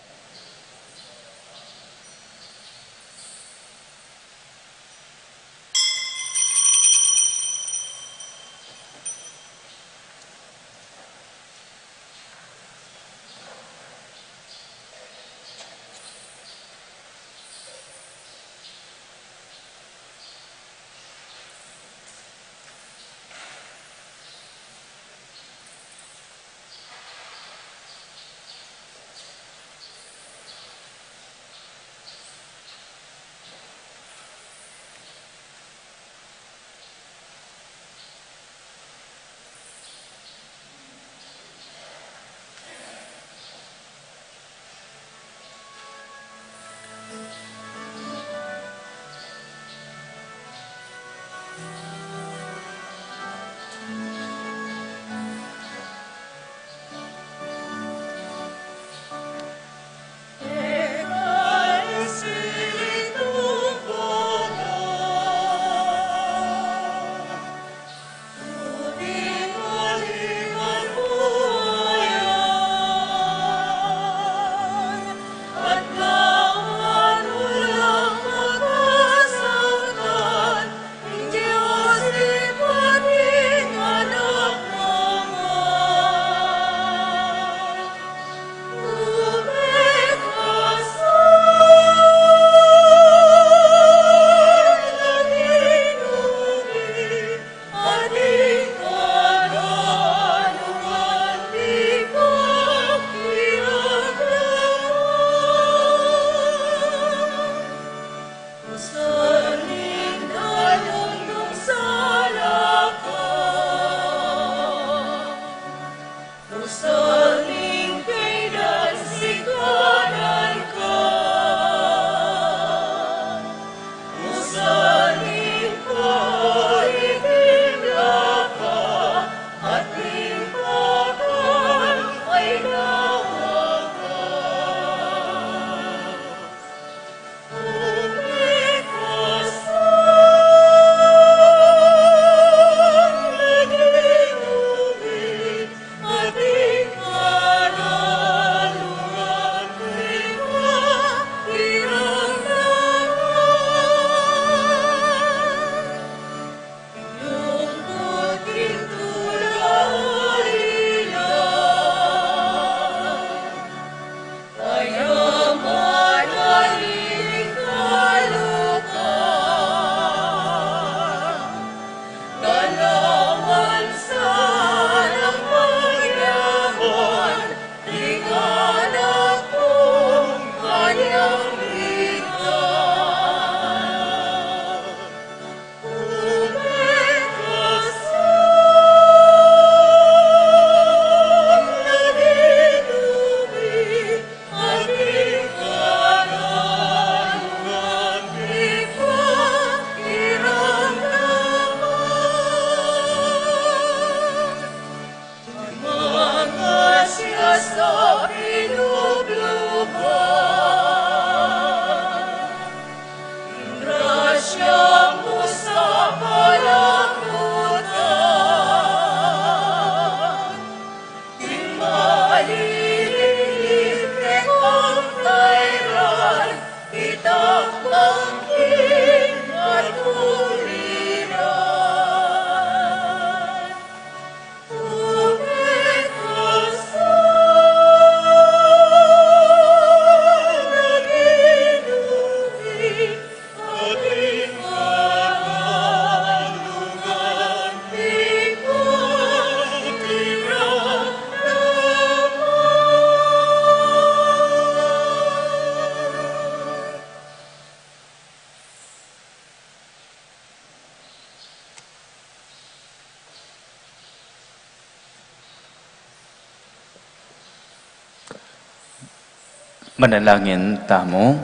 Manalangin tamu.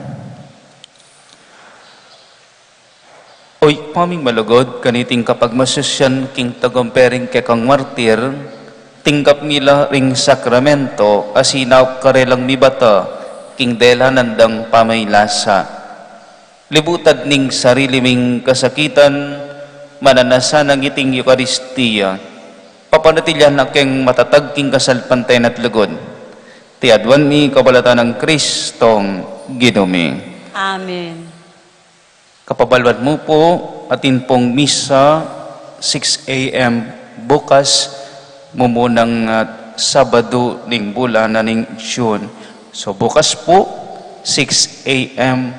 O Ibpa ming malugud, kaniting kapagmasusyan king tagumpe ring kekang martir, tinggap mi la ring sakramento, a sinaup karelang mibata king dela nandang pamaylasa. Libutad ning sarili ming kasakitan, mananasan nang iting Eukaristia. Papanatilian na keng matatag king kasalpantayan at lugud. Ti aduan mi kabalatan nang Kristong Ginu mi. Amen. Kapabaluan mu pu, atin pung misa, six a.m. bukas, mumunang, ah, Sabadu ning bulan na ning June. So, bukas pu, six a.m.,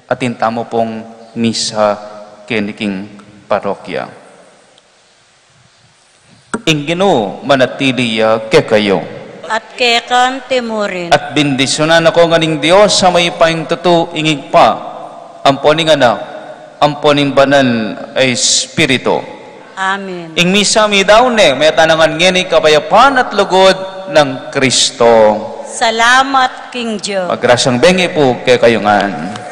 atin tamu pung misa keni king parokya. Ing Ginu manatili ya kekayu. At keka naman murin. At bendisyunan na kayu ngan ning Dios a mayupayang tutu, ing Ibpa, ampo ning Anak, ampo ning Banal a Espiritu. Amen. Ing misa meyari ne, meyari na ngan ngeni king kapayapan at lugud nang Kristo. Salamat king Dios. Magrasyang bengi pu kekayu ngan.